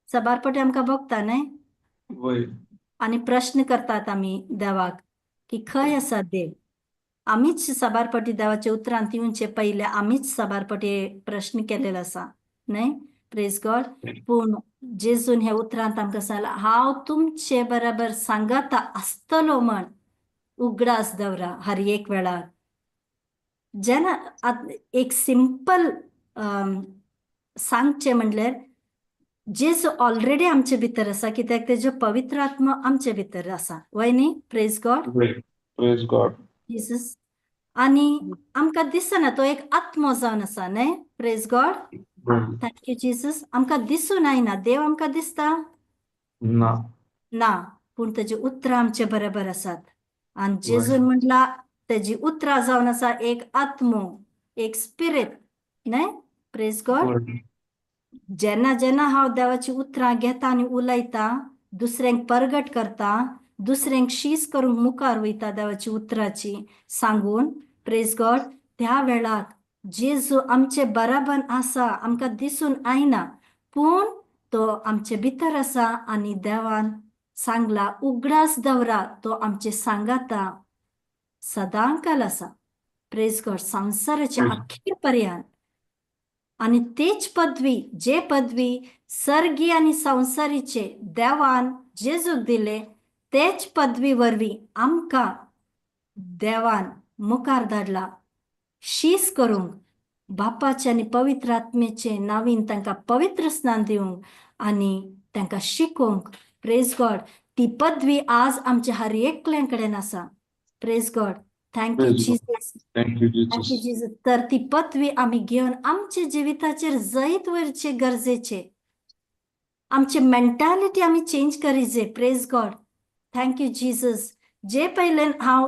साबार फावटी आमकां भोगता न्हय? वय. आनी प्रश्न करतात आमी देवाक की खंय आसा देव? आमीच साबार फावटी देवाच्या उतरांत येवचे पयले आमीच साबार फावटी प्रश्न केलेलो आसा, न्हय? प्रेज गॉड. पूण जेजून ह्या उतरांत आमकां सांगलां, हांव तुमचे बराबर सांगाता आसतलो म्हण उगडास दवरा हर एक वेळार. जेन्ना एक सिंपल सांगचें म्हणल्यार, जेजू ऑलरेडी आमचे भितर आसा, कित्याक तेजो पवित्र आत्मा आमचे भितर आसा, वय न्ही? प्रेज गॉड. वय. Praise God. Jesus. आनी आमकां दिसना, तो एक आत्मो जावन आसा, न्हय? Praise God. वय. Thank you Jesus. आमकां दिसून आयना देव. आमकां दिसता? ना. ना, पूण तेजी उतरां आमचे बरोबर आसात आनी वय. जेजून म्हटला, तेजी उतरां जावन आसा एक आत्मो, एक स्पिरीट, न्हय? Praise God. वय. जेन्ना जेन्ना हांव देवाची उतरां घेता आनी उलयता, दुसऱ्यांक परगट करता, दुसऱ्यांक शीस करूंक मुखार वयता देवाची उतराची सांगून, प्रेज गॉड, त्या वेळाक जेजू आमचे बराबर आसा. आमकां दिसून आयना, पूण तो आमचे भितर आसा. आनी देवान सांगला, उगडास दवरा, तो आमचे सांगाता सदांकाल आसा. प्रेज गॉड. संवसाराच्या अखेर पर्यंत. आनी तेच पदवी, जे पदवी सर्गी आनी संवसारीचे देवान जेजूक दिले, तेच पदवी वरवीं आमकां देवान मुखार धाडला शीस करूंक, बापाचे आनी पवित्र आत्मेचे नांवीन तांकां पवित्र स्नान दिवंक आनी तांकां शिकोवंक. प्रेज गॉड. ती पदवी आज आमच्या हर एकल्या कडेन आसा. Praise God. Thank you Praise God. Jesus. Thank you thank you Jesus. Jesus. तर ती पदवी आमी घेवन आमच्या जिविताचेर जैत वरचे गरजेचे. आमची मेंटालिटी आमी चेंज करीजे. Praise God. Thank you Jesus. जे पयलें हांव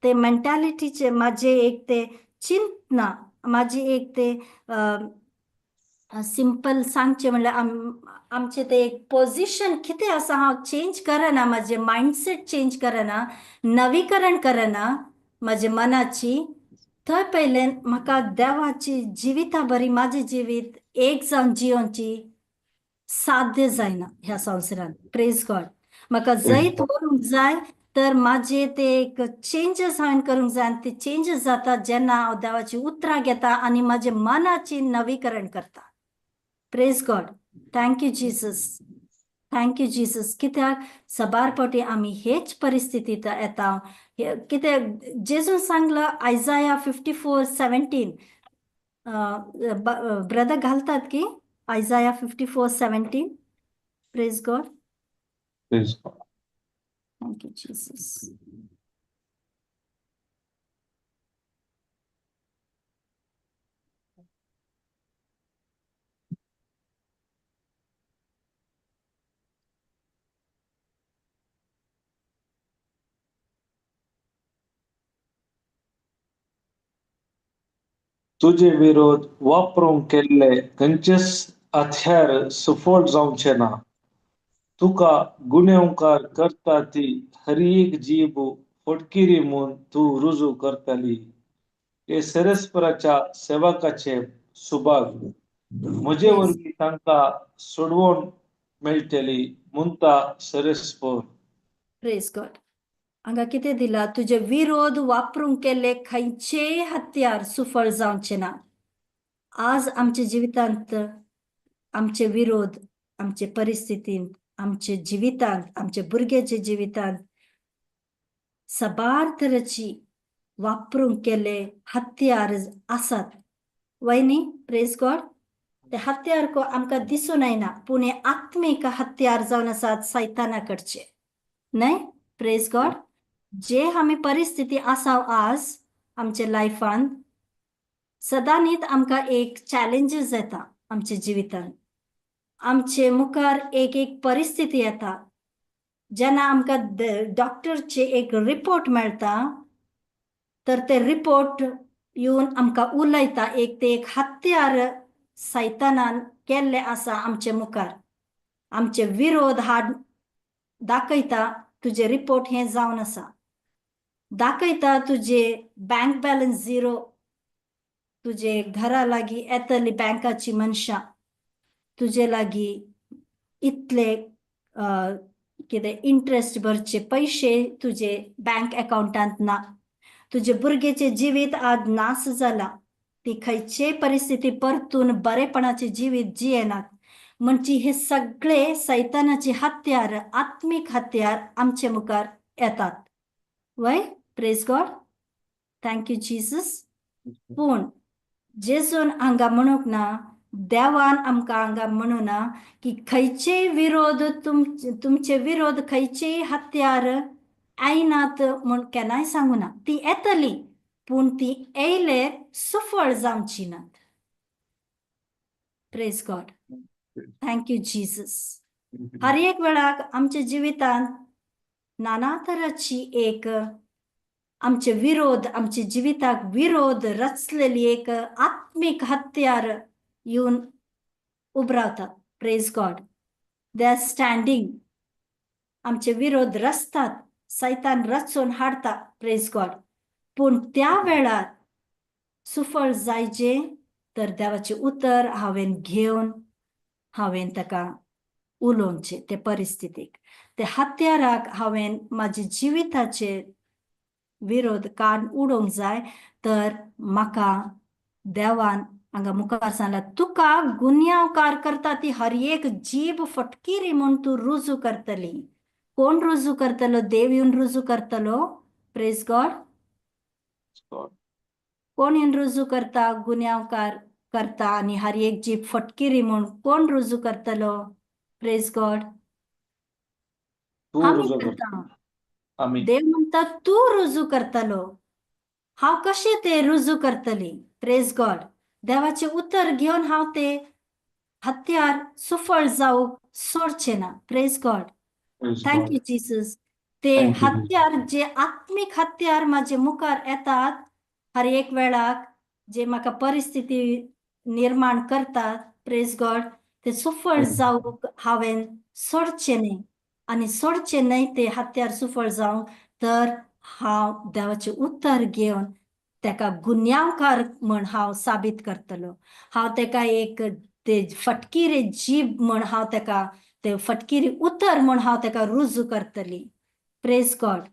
ते मेंटालिटीचे म्हाजे एक ते चिंतना, म्हाजी एक ते सिंपल सांगचें म्हणल्यार आमचें ते एक पोजिशन कितें आसा, हांव चेंज करना, म्हाजें मायंडसेट चेंज करना, नवीकरण करना म्हाजे मनाची, थंय पयलें म्हाका देवाची जिविता बरी म्हाजें जिवीत एक जावन जियोवची साध्य जायना ह्या संवसारांत. प्रेज गॉड. म्हाका जैत व्हरूंक जाय तर म्हाजे ते एक चेंजीस हांवें करूंक जाय आनी ते चेंजीस जाता जेन्ना हांव देवाची उतरां घेता आनी म्हाजे मनाची नवीकरण करता. Praise God. Thank you Jesus. Thank you Jesus. कित्याक साबार फावटी आमी हेच परिस्थितींत येता. कित्याक जेजून सांगलां आयजाया 54:17, ब्रदर घालतात की Isaiah 54:17. Praise God. Praise God. Thank you Jesus. तुजे विरोध वापरूंक केल्ले खंयचेच हत्यार सुफळ जावचे ना. तुका गुन्यांवकार करता ती हर एक जीब फटकिरी म्हूण तूं रुजू करतली. हे सेरेस्पराच्या सेवकाचे सुभाग, म्हजे वरवीं तांकां सोडवण मेळटली म्हणटा सेरेस्पर. प्रेज गॉड. हांगा कितें दिला? तुजे विरोध वापरूंक केल्ले खंयचेय हत्यार सुफळ जावचे ना. आज आमच्या जिवितांत आमचे विरोध, आमचे परिस्थितींत, आमच्या जिवितांत, आमच्या भुरग्याच्या जिवितांत साबार तरेची वापरूंक केल्ले हत्यार आसात वय न्ही? प्रेज गॉड. ते हत्यार आमकां दिसून येना, पूण हे आत्मीक हत्यार जावन आसात सैताना कडचे, न्हय? प्रेज गॉड. जे आमी परिस्थिती आसा आज आमच्या लायफान, सदांनीत आमकां एक चॅलेंजीस येता आमच्या जिवितान. आमचे मुखार एक एक परिस्थिती येता, जेन्ना आमकां डॉक्टरचे एक रिपोर्ट मेळटा, तर ते रिपोर्ट येवन आमकां उलयता. एक ते एक हत्यार सैतानान केल्ले आसा आमचे मुखार. आमचे विरोध हाड दाखयता, तुजे रिपोर्ट हे जावन आसा. दाखयता तुजे बँक बॅलन्स झिरो. तुजे घरा लागीं येतली बँकाची मनशां, तुजे लागीं इतले कितें इंट्रस्ट भरचे पयशे तुजे बँक अकावंटांत ना. तुजे भुरग्याचें जिवीत आज नास जाला. ती खंयचेय परिस्थिती परतून बरेपणाचें जिवीत जियेनात. म्हणजे हे सगळे सैतानाचे हत्यार, आत्मीक हत्यार आमचे मुखार येतात वय? Praise God. Thank you Jesus. पूण जेजून हांगा म्हणूंक ना, देवान आमकां हांगा म्हणूना ना की खंयचेय विरोध, तुमचे विरोध खंयचेय हत्यार आयनात म्हूण केन्नाय सांगूना. ती येतली, पूण ती येयले सुफळ जावची नात. Praise God. Thank you Jesus. हर एक वेळाक आमच्या जिवितांत नाना तराची एक आमचे विरोध, आमच्या जिविताक विरोध रचलेली एक आत्मीक हत्यार येवन उबरावतात. Praise God. They are standing. आमचे विरोध रचतात, सैतान रचून हाडता. प्रेज गॉड. पूण त्या वेळार सुफळ जायचे तर देवाचें उतर हांवें घेवन हांवें ताका उलोवचें. ते परिस्थितीक, ते हत्याराक हांवें म्हाज्या जिविताचे विरोध काड उडोवंक जाय. तर म्हाका देवान हांगा मुखार सांगला, तुका गुन्यांवकार करता ती हर एक जीब फटकिरी म्हूण तूं रुजू करतली. कोण रुजू करतलो? देव येवन रुजू करतलो. प्रेज गॉड. कोण येवन रुजू करता? गुन्यांवकार करता आनी हर एक जीब फटकिरी म्हूण कोण रुजू करतलो? प्रेज गॉड. तूं आमी रुजू कर. करता. आमी. देव म्हणटा, तूं रुजू करतलो. हांव कशें ते रुजू करतली? प्रेज गॉड. देवाचें उतर घेवन हांव ते हत्यार सुफळ जावंक सोडचें ना. Praise God. Praise thank God. You Jesus. ते Thank you, Jesus. हत्यार, जे आत्मीक हत्यार म्हाजे मुखार येतात हर एक वेळाक, जे म्हाका परिस्थिती निर्माण करतात, प्रेज गॉड, ते सुफळ जावंक हांवें सोडचें न्हय. आनी सोडचें न्हय ते हत्यार सुफळ जावंक, तर हांव देवाचें उतर घेवन ताका गुन्यांवकार म्हण हांव साबीत करतलो. हांव ताका एक ते फटकिरे जीब म्हण, हांव ताका ते फटकिरी उतर म्हण हांव ताका रुजू करतली. Praise God.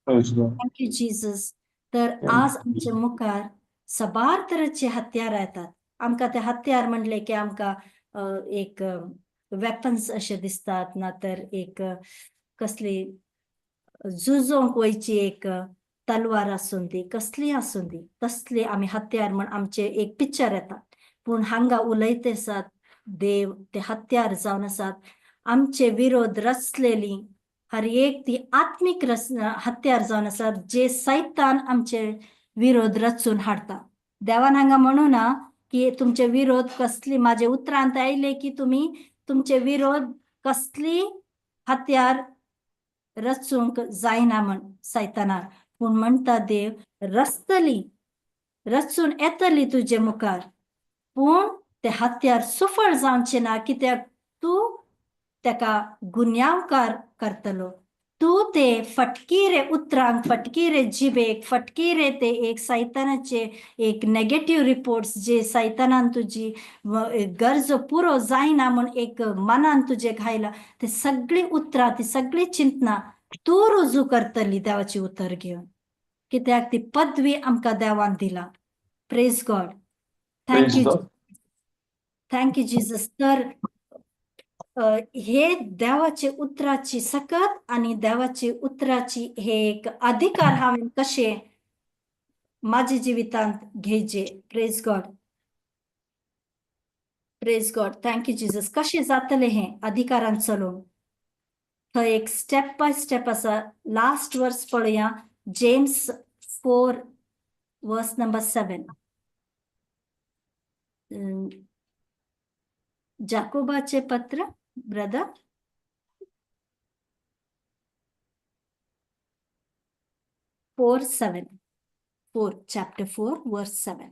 Praise God. Thank you Jesus. तर Thank आज you. आमच्या मुखार साबार तरेचे हत्यार येतात. आमकां ते हत्यार म्हणले की आमकां एक वेपन्स अशे दिसतात, ना तर एक कसली झुजोंक वयची एक तलवार आसूं दी, कसली आसूं दी, तसली आमी हत्यार म्हण आमचे एक पिक्चर येता. पूण हांगा उलयते आसात. देव ते हत्यार जावन आसात. आमचे विरोध रचलेली हर एक ती आत्मीक रच हत्यार जावन आसात जे सैतान आमचे विरोध रचून हाडता. देवान हांगा म्हणू ना की तुमचे विरोध कसली, माझे उतरांत आयले की तुमी तुमचे विरोध कसली हत्यार रचूंक जायना म्हण सैतानाक, पूण म्हणटा देव रचतली, रचून येतली तुजे मुखार, पूण ते हत्यार सुफळ जावचे ना, कित्याक तूं तेका गुन्यांवकार करतलो. तूं ते फटकिरे उतरांक, फटकिरे जिबेक, फटकिरे ते एक सैतानाचे एक नेगेटीव रिपोर्ट्स जे सैतानान तुजी गरज पुरो जायना म्हूण एक मनान तुजे घायला, ते सगळीं उतरां, ती सगळीं चिंतना तूं रुजू करतली देवाची उतर घेवन, कित्याक ती पदवी आमकां देवान दिला. Praise God. Praise thank you, God. Thank you Jesus. तर हे देवाचे उतराची सकत आनी देवाची उतराची हे एक अधिकार हांवें कशें म्हाज्या जिवितांत घेवचे. Praise God, praise God, thank you Jesus. कशें जातलें हें अधिकारान चलोवन? थंय एक स्टेप बाय स्टेप आसा. लास्ट वर्स पळोवया, जेम्स 4 वर्स नंबर 7. जाकोबाचे पत्र ब्रदर 4:7, 4 chapter 4 verse 7.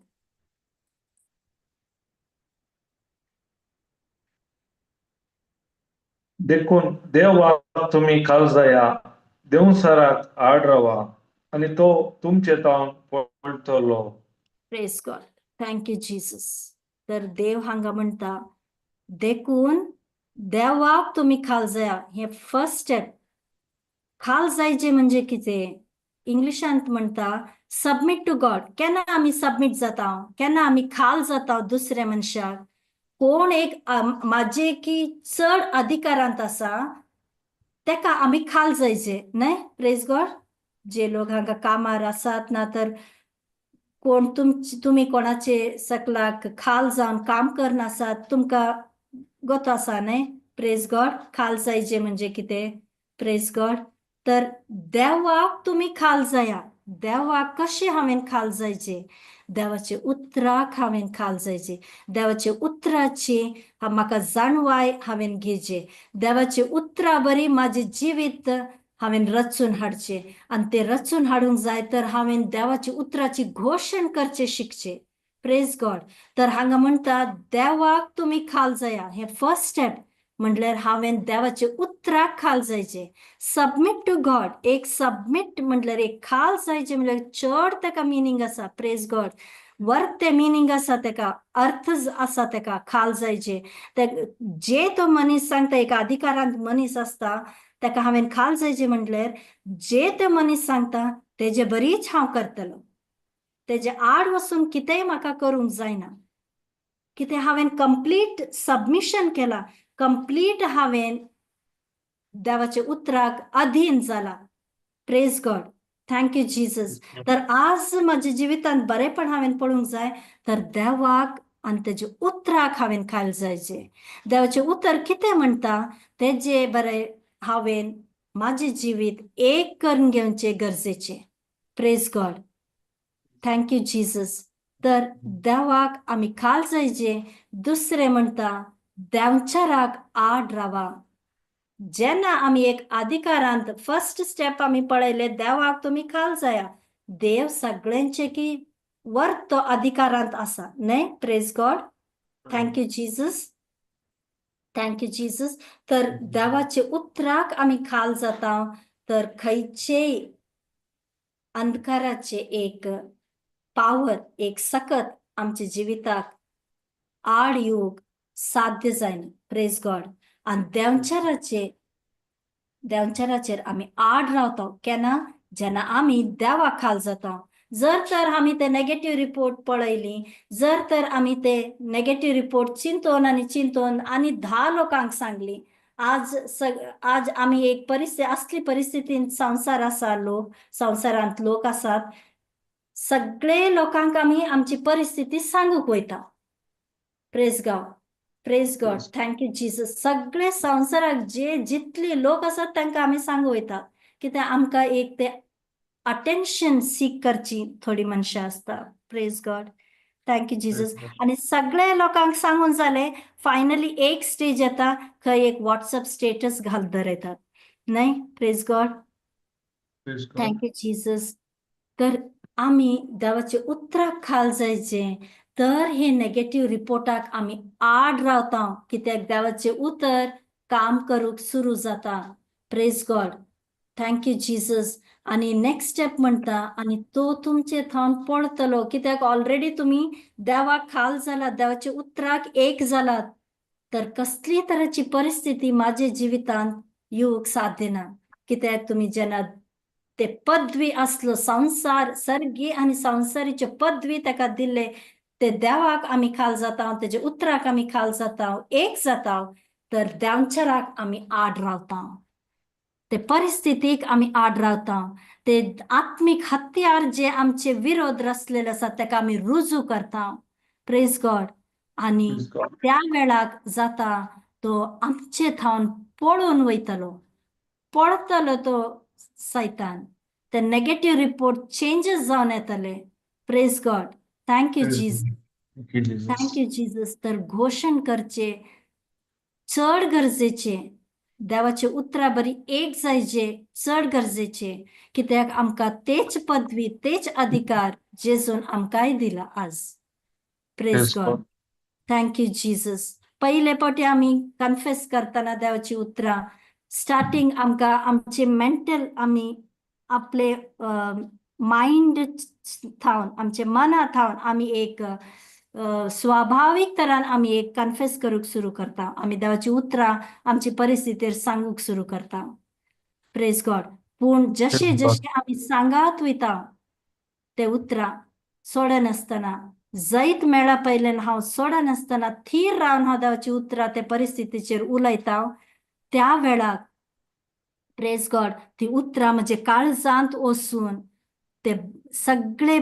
देखून देवाक तुमी खाल जाया, देंवचाराक आड रावा आनी तो तुमचे तावन पळटलो. Praise God, thank you Jesus. तर देव हांगा म्हणटा देखून देवाक तुमी खाल जाया. हे फर्स्ट स्टेप. खाल जायचे म्हणजे कितें? इंग्लिशांत म्हणटा सबमीट टू गॉड. केन्ना आमी सबमीट जाता? केन्ना आमी खाल जाता दुसऱ्या मनशाक? कोण एक म्हाजे की चड अधिकारांत आसा तेका आमी खाल जायचे न्हय. प्रेज गॉड. जे लोक हांगा कामार आसात ना तर कोण तुमी कोणाचे सकलाक खाल जावन काम करनासात, तुमकां गोत आसा न्हय. प्रेज गॉड. खाल जायचे म्हणजे कितें? प्रेज गॉड. तर देवाक तुमी खाल जाया. देवाक कशें हांवें खाल जायचे? देवाचे उतराक हांवें खाल जायचे. देवाचे उतराची म्हाका जाणवाय हांवें घेवचे. देवाचे उतरा बरी म्हाजें जिवीत हांवें रचून हाडचें आनी तें रचून हाडूंक जाय तर हांवें देवाची उतराची घोशण करचें शिकचें. प्रेज गॉड. तर हांगा म्हणटा देवाक तुमी खाल जाया. हें फर्स्ट स्टेप म्हणल्यार हांवें देवाचे उतराक खाल जायचें. सबमीट टू गॉड. एक सबमीट म्हटल्यार एक खाल जायचें म्हणल्यार चड तेका मिनींग आसा. प्रेज गॉड. वर्ते मिनींग आसा तेका, अर्थ आसा तेका खाल जायचे. ते जे तो मनीस सांगता, एका अधिकारांत मनीस आसता तेका हांवें खाल जायचें म्हटल्यार जे ते मनीस सांगता तेजे बरीच हांव करतलो. तेजे आड वचून कितेंय म्हाका करूंक जायना. कितें हांवें कंप्लीट सबमिशन केलां, कंप्लीट हांवें देवाच्या उतराक अधीन जाला. Praise God, thank you Jesus. तर आज म्हज्या जिवितांत बरेपण हांवें पळोवंक जाय तर देवाक आनी तेजे उतराक हांवें खाल जायचें. देवाचें उतर कितें म्हणटा तेजे बरें हांवें म्हाजें जिवीत एक करून घेवचें गरजेचें. Praise God, thank you Jesus. तर देवाक आमी खाल जायचे. दुसरें म्हणटा देंवचाराक आड रावा. जेन्ना आमी एक अधिकारांत फर्स्ट स्टेप आमी पळयले देवाक तुमी खाल जाया. देव सगळ्यांचे की वर्त तो अधिकारांत आसा न्हय. Praise God, thank you Jesus, thank you Jesus. तर देवाचे उतराक आमी खाल जाता तर खंयचेय अंधकाराचे एक पावर, एक सकत आमच्या जिविताक आड येवंक साध्य जायना. प्रेज गॉड. आनी देंवचाराचेर आमी आड रावता केन्ना? जेन्ना आमी देवा खाल जाता. जर तर आमी ते नेगेटीव रिपोर्ट पळयली, जर तर आमी ते नेगेटीव रिपोर्ट चिंतून आनी चिंतून आनी 10 लोकांक सांगली, आज आज आमी एक परिस्थिती असली परिस्थितीन संवसार आसा, लोक संवसारांत लोक आसात, सगळे लोकांक आमी आमची परिस्थिती सांगूंक वयता. Praise God. Praise God, Praise. Thank you Jesus. सगळे संवसाराक जे जितले लोक आसात तांकां आमी सांगू वयता कित्याक आमकां एक ते अटेन्शन सीक करची थोडी मनशां आसता. Praise God, thank you Jesus. आनी सगळे लोकांक सांगून जालें, फायनली एक स्टेज येता खंय एक वॉट्सएप स्टेटस घाल दवरतात न्हय. Praise God, Praise God. Thank you Jesus. तर आमी देवाचे उतराक खाल जायचे तर हे नेगेटीव रिपोर्टाक आमी आड रावता, कित्याक देवाचें उतर काम करूंक सुरू जाता. Praise God, thank you Jesus. आनी नेक्स्ट स्टेप म्हणटा आनी तो तुमचे थावन पळतलो, कित्याक ऑलरेडी तुमी देवाक खाल जालात, देवाच्या उतराक एक जालात. तर कसली तराची परिस्थिती माझ्या जिवितांत येवंक साध्य ना, कित्याक तुमी जेन्ना ते पदवी आसलो संवसार सर्गी आनी संवसारीचे पदवी ताका दिल्ले, ते देवाक आमी खाल जाता, तेजे उतराक आमी खाल जाता, एक जाता, तर देंवचाराक आमी आड रावता, ते परिस्थितीक आमी आड रावता, ते आत्मीक हत्यार जे आमचे विरोध रचलेले आसा ताका आमी रुजू करता. Praise God. आनी Praise God. त्या वेळाक जाता तो आमचे थावन पळून वयतलो, पळतलो तो सैतान, ते नेगेटीव रिपोर्ट चेंजीस जावन येतले. Praise God, thank you Praise Jesus. God. Thank you, Jesus. Thank you Jesus. तर घोशण करचे चड गरजेचे, देवाचे उतरा बरी एक जायचे चड गरजेचे, कित्याक आमकां तेच पदवी तेच अधिकार जेजून आमकांय दिला आज. Praise Praise God, God. Thank you Jesus. पयले फावटी आमी कन्फेस करतना देवाची उतरां स्टार्टींग आमकां आमचे मेंटल आमी आपले मायंड थावन आमचे मना थावन आमी एक स्वाभावीक तरान आमी एक कन्फेस करूंक सुरू करता, आमी देवाची उतरां आमची परिस्थितीर सांगूंक सुरू करता. प्रेज गॉड. पूण जशे Praise God. जशे आमी सांगात वयता ते उतरां सोडनासतना, जैत मेळा पयल्यान हांव सोडनासतना थीर रावन हांव देवाची उतरां ते परिस्थितीचेर उलयता, त्या वेळाक प्रेज गॉड ती उतरां म्हजे काळजांत वचून ते सगळे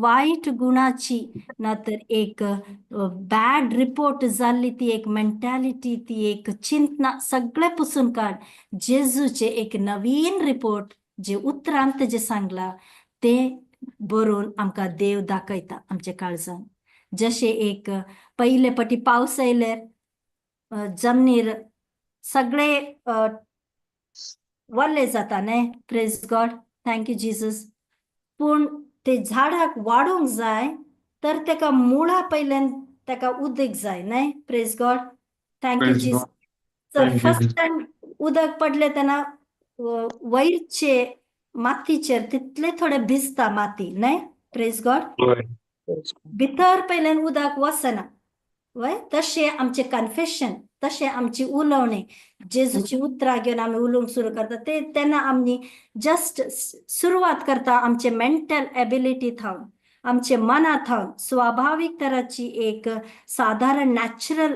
वायट गुणाची ना तर एक बॅड रिपोर्ट जाल्ली ती एक मेंटॅलिटी, ती एक चिंतना सगळे पुसून काड, जेजूचे एक नवीन रिपोर्ट जे उतरांत तेजें सांगला ते बरोवन आमकां देव दाखयता आमच्या काळजान. जशें एक पयले फावटी पावस येयल्यार जमनीर सगळे वल्ले जाता न्हय. Praise God, thank you Jesus. पूण ते झाडाक वाडूंक जाय तर तेका मुळा पयल्यान तेका उदक जाय न्हय. Praise God, thank you Praise Jesus. God. तर Thank you, first Jesus. Time उदक पडलें तेन्ना वयरचे मातीचेर तितले थोडे भिजता माती न्हय. Praise God. हय. Praise God. भितर पयल्यान उदक वचना वय, तशें आमचें कन्फेशन, तशें आमची उलोवणें जेजूची उतरां घेवन आमी उलोवंक सुरू करता ते तेन्ना आमी जस्ट सुरवात करता आमचे मेंटल एबिलिटी थावन, आमचे मना थावन स्वाभावीक तराची एक सादारण नॅचरल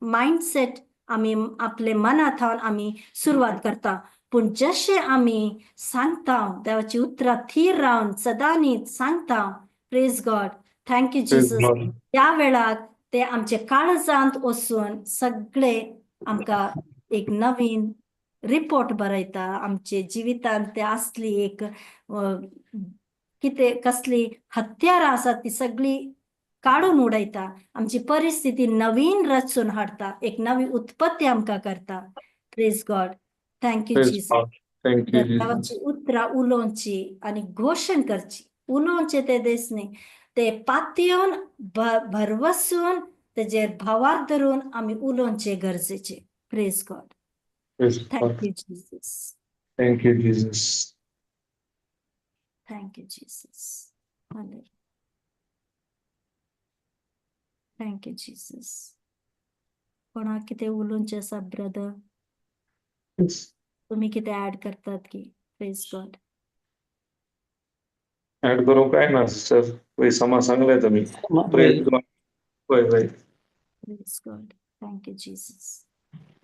मायंडसेट आमी आपले मना थावन आमी सुरवात करता. पूण जशें आमी सांगता देवाची उतरां थीर रावन सदांनी सांगता. Praise God, thank you Praise Jesus. God. त्या वेळाक ते आमचे काळजांत वचून सगळे आमकां एक नवीन रिपोर्ट बरयता आमचे जिवितांत ते आसली एक कितें कसली हत्यारां आसात ती सगळी काडून उडयता, आमची परिस्थिती नवीन रचून हाडटा, एक नवी उत्पत्ती आमकां करता. Praise God, thank you Praise Jesus. God. Thank you, Jesus. देवाची उतरां उलोवची आनी घोशण करची, उलोवचें ते देस न्ही, ते पातयेवन भरवसून तेजेर भावार धरून आमी उलोवचें गरजेचें. Praise God, Praise God. Thank you Jesus. Thank you, Jesus. Thank you Jesus. Thank you Jesus. कोणाक कितें उलोवचें आसा ब्रदर? Yes. तुमी कितें ऍड करतात की? प्रेज गॉड. ऍड करूंक काय ना सिस्टर, वय समा सांगले तुमी. Praise God. वय वय. Praise God, thank you Jesus.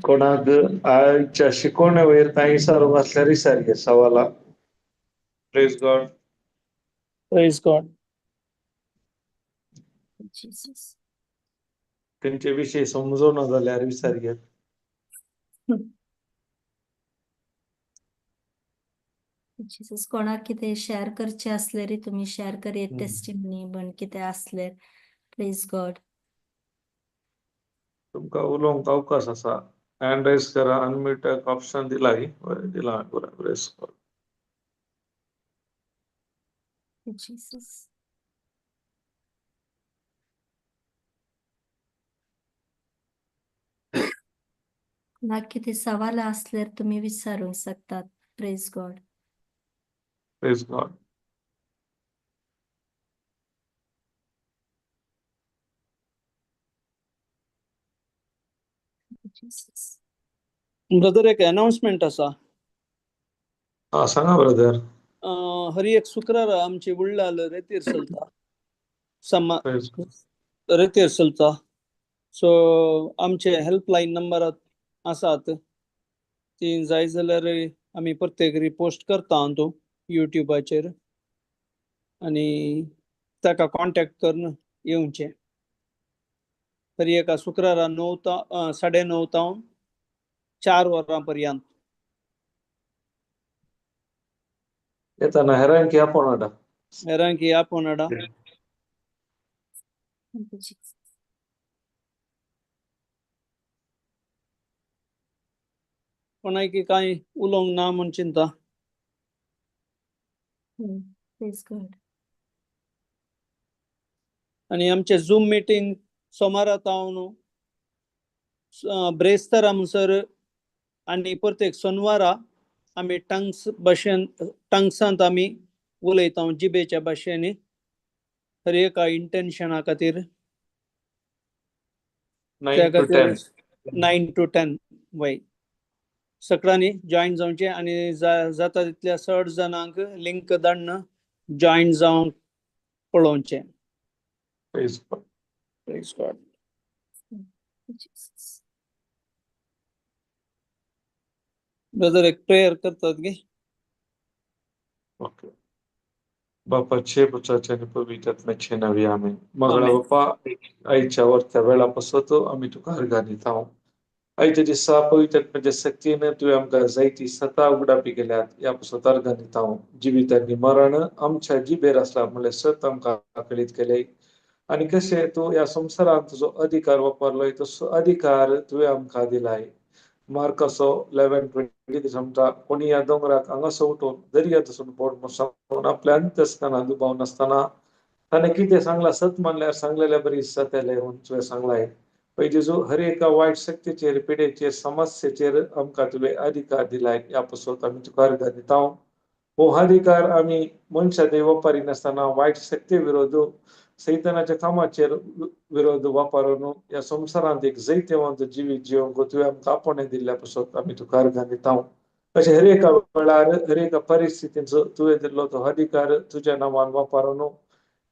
कोणाक आयच्या शिकवणे वयर कांय विचारूंक आसल्यार विचार सवाला. Praise God. Praise God. Jesus. खंयचे विशय समजोना जाल्यार विचार घेत. जीसस, कोणाक कितें शेअर करचें असल्यार तुमी शेअर करयेत. टेस्टिमनी म्हण कितें असल्यार. Praise God. तुमकां उलोवंक अवकाश आसा. हँड रेज करा, अनम्यूट ऑप्शन दिला. बरें दिला. बरें, प्रेज गॉड. जीसस. कोणाक कितें सवाल असल्यार तुमी विचारूंक शकतात. Praise God. Praise God. Jesus. Brother, एक अनाउन्समेंट आसा. हा, सांगा ब्रदर. हर एक शुक्रारा आमची उल्लाल रेतीर चलता समा. प्रेज गॉड. रेतीर चलता. सो आमचे हेल्पलायन नंबर आसात, ती जाय जाल्यार आमी प्रत्येक रिपोस्ट करता अंदू युट्यूबाचेर आनी ताका कॉन्टेक्ट करून येवचें. तरी एका शुक्रारा 9 ता 9:30 तावन 4 वरां पर्यंत. येताना हेरांक आपोवण हाडा. हेरांकी आपोवन हाडा. Thank you, Jesus. कोणाकी कांय उलोवंक ना म्हूण चिंता. Praise God. आनी आमचे झूम मिटींग सोमारा तावन ब्रेस्तारा म्हणसर आनी प्रत्येक सोनवारा आमी टंग्स भाशेन, टंग्सांत आमी उलयता, जिबेच्या भाशेन, हर एका इंटेन्शना खातीर. 9 त्या टू 10. खातीर 9 टू 10. वय, सगळ्यांनी जॉईन जावचें आनी जाता तितल्या चड जाणांक लिंक धाडून जॉईन जावंक पळोवचें. Praise God. Praise God. Jesus. Brother, एक प्रेयर करतात गे. ओके. बापाचे, पुताचे आनी पवित्र आत्म्याचे नांवी, आमेन. मगळा आमेन. बापा, आयच्या वरत्या वेळा पासत आमी तुका अर्घां दिता. आयच्या दिसा पवित्र आत्म्याच्या शक्तीन तुवें आमकां जायती सता उगडापी केल्यात, ह्या पासत अर्घां दिता. जिवीत आनी मरण आमच्या जिबेर आसला म्हणल्यार सत आमकां कळीत केलें आनी कशें तूं ह्या संवसारांत तुजो अधिकार वापरलोय, तसो अधिकार तुवें आमकां दिलाय. मार्काचो 11:20 सांगता, कोणी ह्या दोंगराक हांगासो उठून दर्यात वचून पड म्हूण सांगून आपल्या अंतस्करणांत दुबाव नासतना ताणें कितें सांगलां सत मानल्यार सांगलेल्या बरी जातलें म्हूण तुवें सांगलाय. पळय जेजू, हर एका वायट शक्तीचेर, पिडेचेर, समस्येचेर आमकां तुवें अधिकार दिलाय, ह्या पासत आमी तुका अर्घां दिता. हो अधिकार आमी मनशा ते वापरी नासतना वायट शक्ती विरोध, सैतानाच्या कामाचेर विरोध वापरून ह्या संवसारांत एक जैतवंत जिवीत जिवंक तुवें आमकां आपोवणें दिल्ल्या पासत आमी तुका अर्घां दिता. अशें हर एका वेळार, हर एका परिस्थितीचो तुवें दिल्लो तो अधिकार तुज्या नांवान वापरून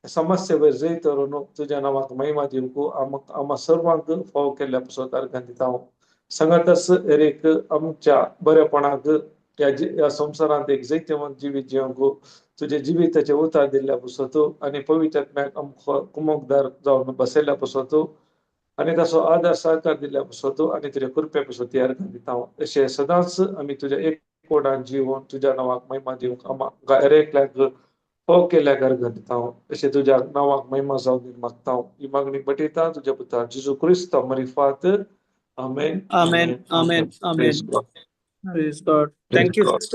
समस्ये जैत व्हरून तुज्या नांवाक महिमा दिवंक आमा सर्वांक फावो केल्ल्या पासत अर्घां दिता. सांगातच हर एक आमच्या बरेपणाक ह्या संवसारांत एक जैतवंत जिवीत जिवंक तुज्या जिविताचे उतार दिल्ल्या पासत आनी पवित्र आत्म्याक आमकां कुमकदार जावन बसयल्ल्या पासत आनी ताचो आदार सहकार दिल्ल्या पासत आनी तुज्या कृपे पासत अर्घां दिता. अशें सदांच आमी तुज्या एकवटान जिवन तुज्या नांवाक महिमा दिवंक आमकां हर एकल्याक फावो केल्ल्या अर्घां दिता. अशें तुज्या नांवाक महिमा जावन मागता. ही मागणी बटयता तुज्या पुता जेजू क्रिस्ता मरिफात. आमेन. आमेन, आमेन, आमेन. Praise God. Praise God. Thank you, God. Sister.